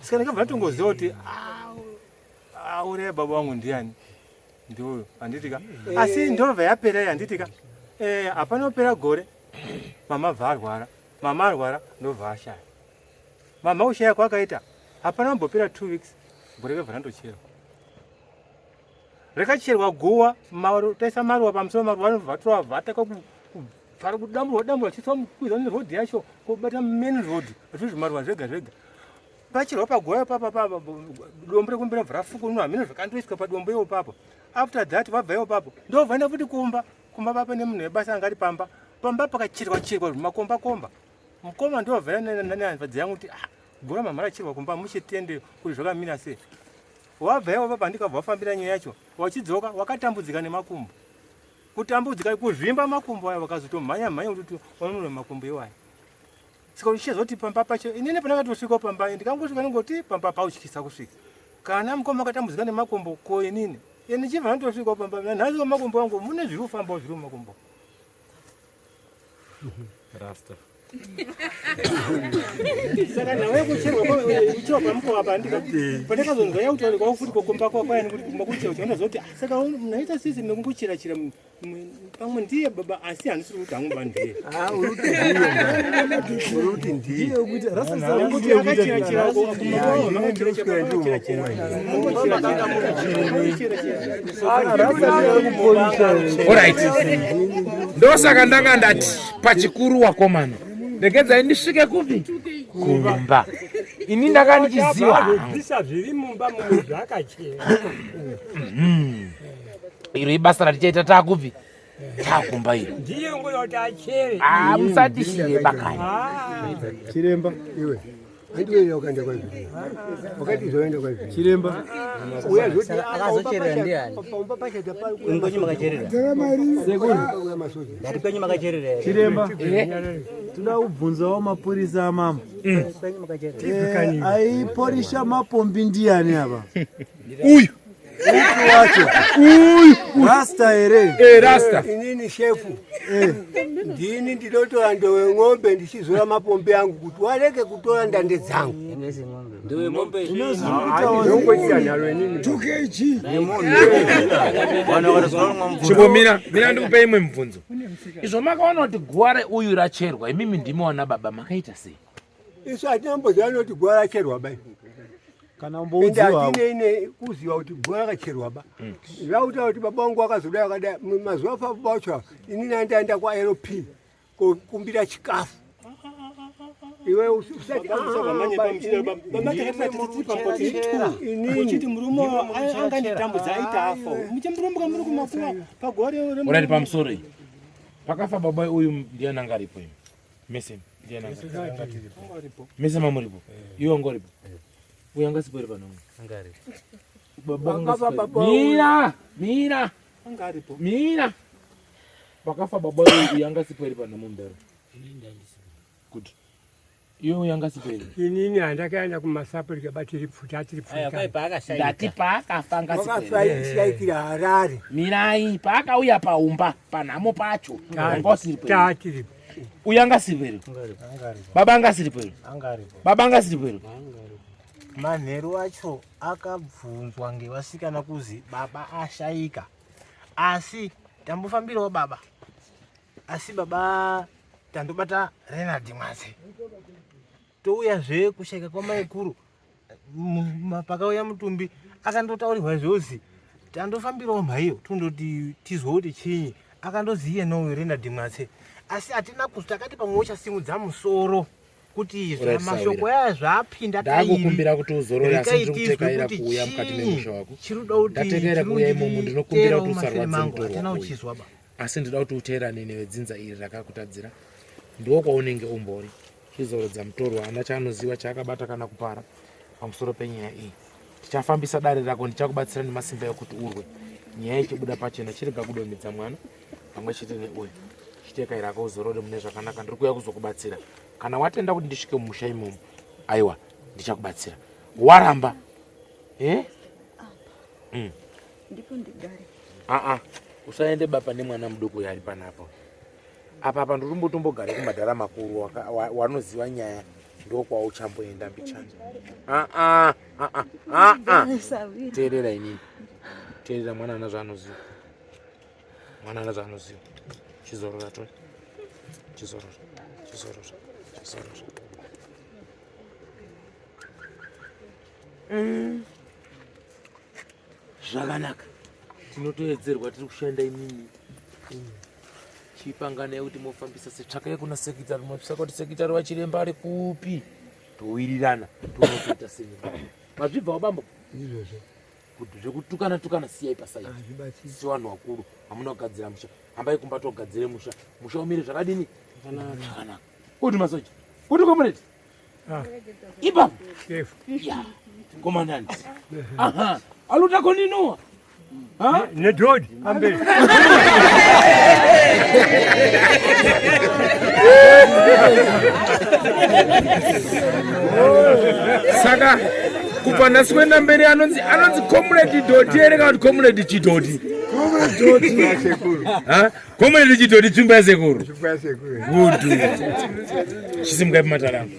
saka ndakabva ndatongoziva kuti auraya baba wangu ndiani ndiuyo handitika asi ndobva yapera iyi handitika eh, hapana kupera gore mama bva arwara mama arwara ndobva ashaya mama kushaya kwakaita hapana kumbopera 2 weeks gore rebva randocherwa rekacherwa guwa taisa maruwa pamusoro maruwa anobva toavhata kwakubva kudamburwa damburwa chiiswa mukwiza nerodhi yacho kobata main road zvinhu zvimaruwa zvega zvega pachirwa paguwa ipapa papa dombo rekumbira mvura rafukunwa hameno zvakandoiswa padombo iwo papo after that vabva iwo papo ndobvaenda futi kumba kumba papa nemunhu webasa anga ari pamba pamba pakacherwa cherwa zvimakomba komba mukoma ndobva nehanzvadzi yangu kuti ah, Gura mamhara chirwa kumba muchitende kuti zvakamira sei. Wabva iwapo pandikabva wafambira nyaya yacho wachidzoka wakatambudzika nemakumbo. Kutambudzika kuzvimba makumbo aya wakazotomhanya mhanya kuti wanunura makumbo iwaya. Saka uchizoti pamba pacho inini pandakatosvika pamba ndikangosvika ndingoti pamba pautyisa kusvika. Kana mukoma akatambudzika nemakumbo ko inini ini chibva ndotosvika pamba nanhasi makumbo angu mune zviri kufambawo zviri mumakumbo. Rasta. Saka nhau yekucherwa kucherwa pamukova pandika pandakazonzwa yakutaurikwawo futi kokumba kwakwayani kuti kumba kucherwa chandazoti ah, saka naita sisi nekungochera chera pamwe ndiye baba asi handisiri kuti hangu ba ndiye ah, uri ndiye nekuti akachera chera kumba kwavo makachera chera Alright. Ndosaka ndanga ndati pachikuru wakomana. Regedzai ndisvike kupi? Kumba. Ini ndanga ndichiziva. Bvisa zviri mumba mumwe zvakachena. Iro ibasa ratichaita takupi? Takumba iro. Ndiye ngoda kuti achere. Ah, musatisiye bakani. Chiremba iwe. Handiwe wakaenda kwaizvi. Wakati zoenda kwaizvi. Chiremba. Uya zvoti akazocherera ndiani? Paumba pacha tapari. Kwenyu makacherera. Sekuru. Ndati kwenyu makacherera here? Chiremba. Toda kubvunzawo mapurisa amambo. Kwenyu makacherera. Eh, aiporisha mapombi ndiani apa? Uyu. Upi wacho? Uyu. Rasta here? Eh, Rasta. Inini shefu. Ndini ndinotora ndowe ng'ombe ndichizora mapombi angu kuti wareke kutora ndande dzangu. Ndowe mombe. Ndongoita nharo inini. Chimbomira, mira ndikupe imwe mibvunzo. Izvo makaona kuti guwa reuyu racherwa, imimi ndimi wana baba makaita sei? Isu hatina mboziva noti guwa racherwa bai. Kana Ende umboudziwa. hatinei nekuziva kuti guwa rakacherwa ba. Zvakutaura kuti baba vangu vakazodai vakadai mazuva afa baba vacho ava, inini andaenda kwaLP kokumbira chikafu. Iwe usati uchiti murume anganditambudza aita afa muchimurumbuka muri kumakuva pagore Urati pamusoro iyi. Pakafa baba uyu ndiani anga aripo imi? Mese ndiani anga aripo? Mese mamuripo. Iwe wanga uripo. Uyu anga asipo here pano? Baba anga Pakafa asipo. baba Mira, mira, anga aripo mira. Pakafa baba uyu uyu anga asipo here pano mundaro? Good. Iwe uyu anga asipo here? Inini handakaenda kumasapo ndikabatiri pfuti atiri pfuti. Ndati paakafa anga asipo here? wakashaikira Harare. Mirai, paakauya paumba panhamo pacho wanga usiripo here? Tatiri. Uyu anga asiripo here? Baba anga asiripo here? Baba anga asiripo here? Manheru acho akabvunzwa ngevasikana kuzi baba ashaika asi tambofambirawo baba asi baba tandobata Renard Mwase touyazve kushaika kwamaikuru pakauya mutumbi akandotaurirwa zvozi tandofambirawo mhaiyo tondoti tizwe kuti chinyi akandozi iye nouyu Renard Mwase asi hatina kuzi takati pamwe uchasimudza musoro kuti Alright, mashoko Sawira. aya zvaapinda Ndakukumbira kuti uzorore asi Rekai ndiri tizwe kutekaira kuti kuuya mukati chinyi memusha wako. chiri kuda kuti Ndatekaira kuuya imomo ndinokumbira kuti mumashure usarwadze mangu mutorwa hatina uyu. kuchizwa ba Asi ndinoda kuti uteerane nevedzinza iri rakakutadzira. Ndiwo kwaunenge umbori. Chizorodza mutorwa haana chaanoziva chaakabata kana kupara pamusoro penyaya iyi. Tichafambisa dare rako ndichakubatsira nemasimba ekuti urwe. Nyaya ichibuda pachena chirega kudonhedza mwana pamwe chete neuyu. Chitekaira rako uzorore mune zvakanaka ndiri kuuya kuzokubatsira. Kana watenda kuti ndisvike mumusha imomo aiwa ndichakubatsira. Waramba eh? Ndipo ndigare. Aa, usaende baba nemwana mudoko uyo ari panapa. Apa apa ndiri kumadhara makuru wanoziva nyaya ndokwauchamboenda mbichana. Aa, aa, aa. Sawira. Teerera inini. Teerera mwana ana zvaanoziva. Mwana ana zvaanoziva. Chizorora Tony. Chizorora. Chizorora. Chizorora. Zvakanaka. Tinotoedzerwa tiri kushanda imimi. Chipanganai kuti mofambisa setsvakai kuna sekitari mopsaka kuti sekitari wachiremba ari kupi. Towirirana tonotoita sei. Mazvibvawo bambo? Izvozvo. Kuti zvekutukana tukana siyai pasaidi. Hazvibatsiri. Sevanhu vakuru hamuna kugadzira musha. Hambai kumba togadzire musha. Musha umire zvakadini? Zvakanaka. Kuti masoja. Kuti comrade. Ipapo. Ya. Commandant. Aha. Aluta continua. Ha? Nedhodi pamberi. Saka kubva nhasi kuenda mberi anonzi anonzi comrade doti here kana kuti comrade chidoti? Comrade doti. Sekuru. Ha? Comrade chidoti tsvimbo yasekuru. Tsvimbo yasekuru. Good. Chisimukai pamatara angu.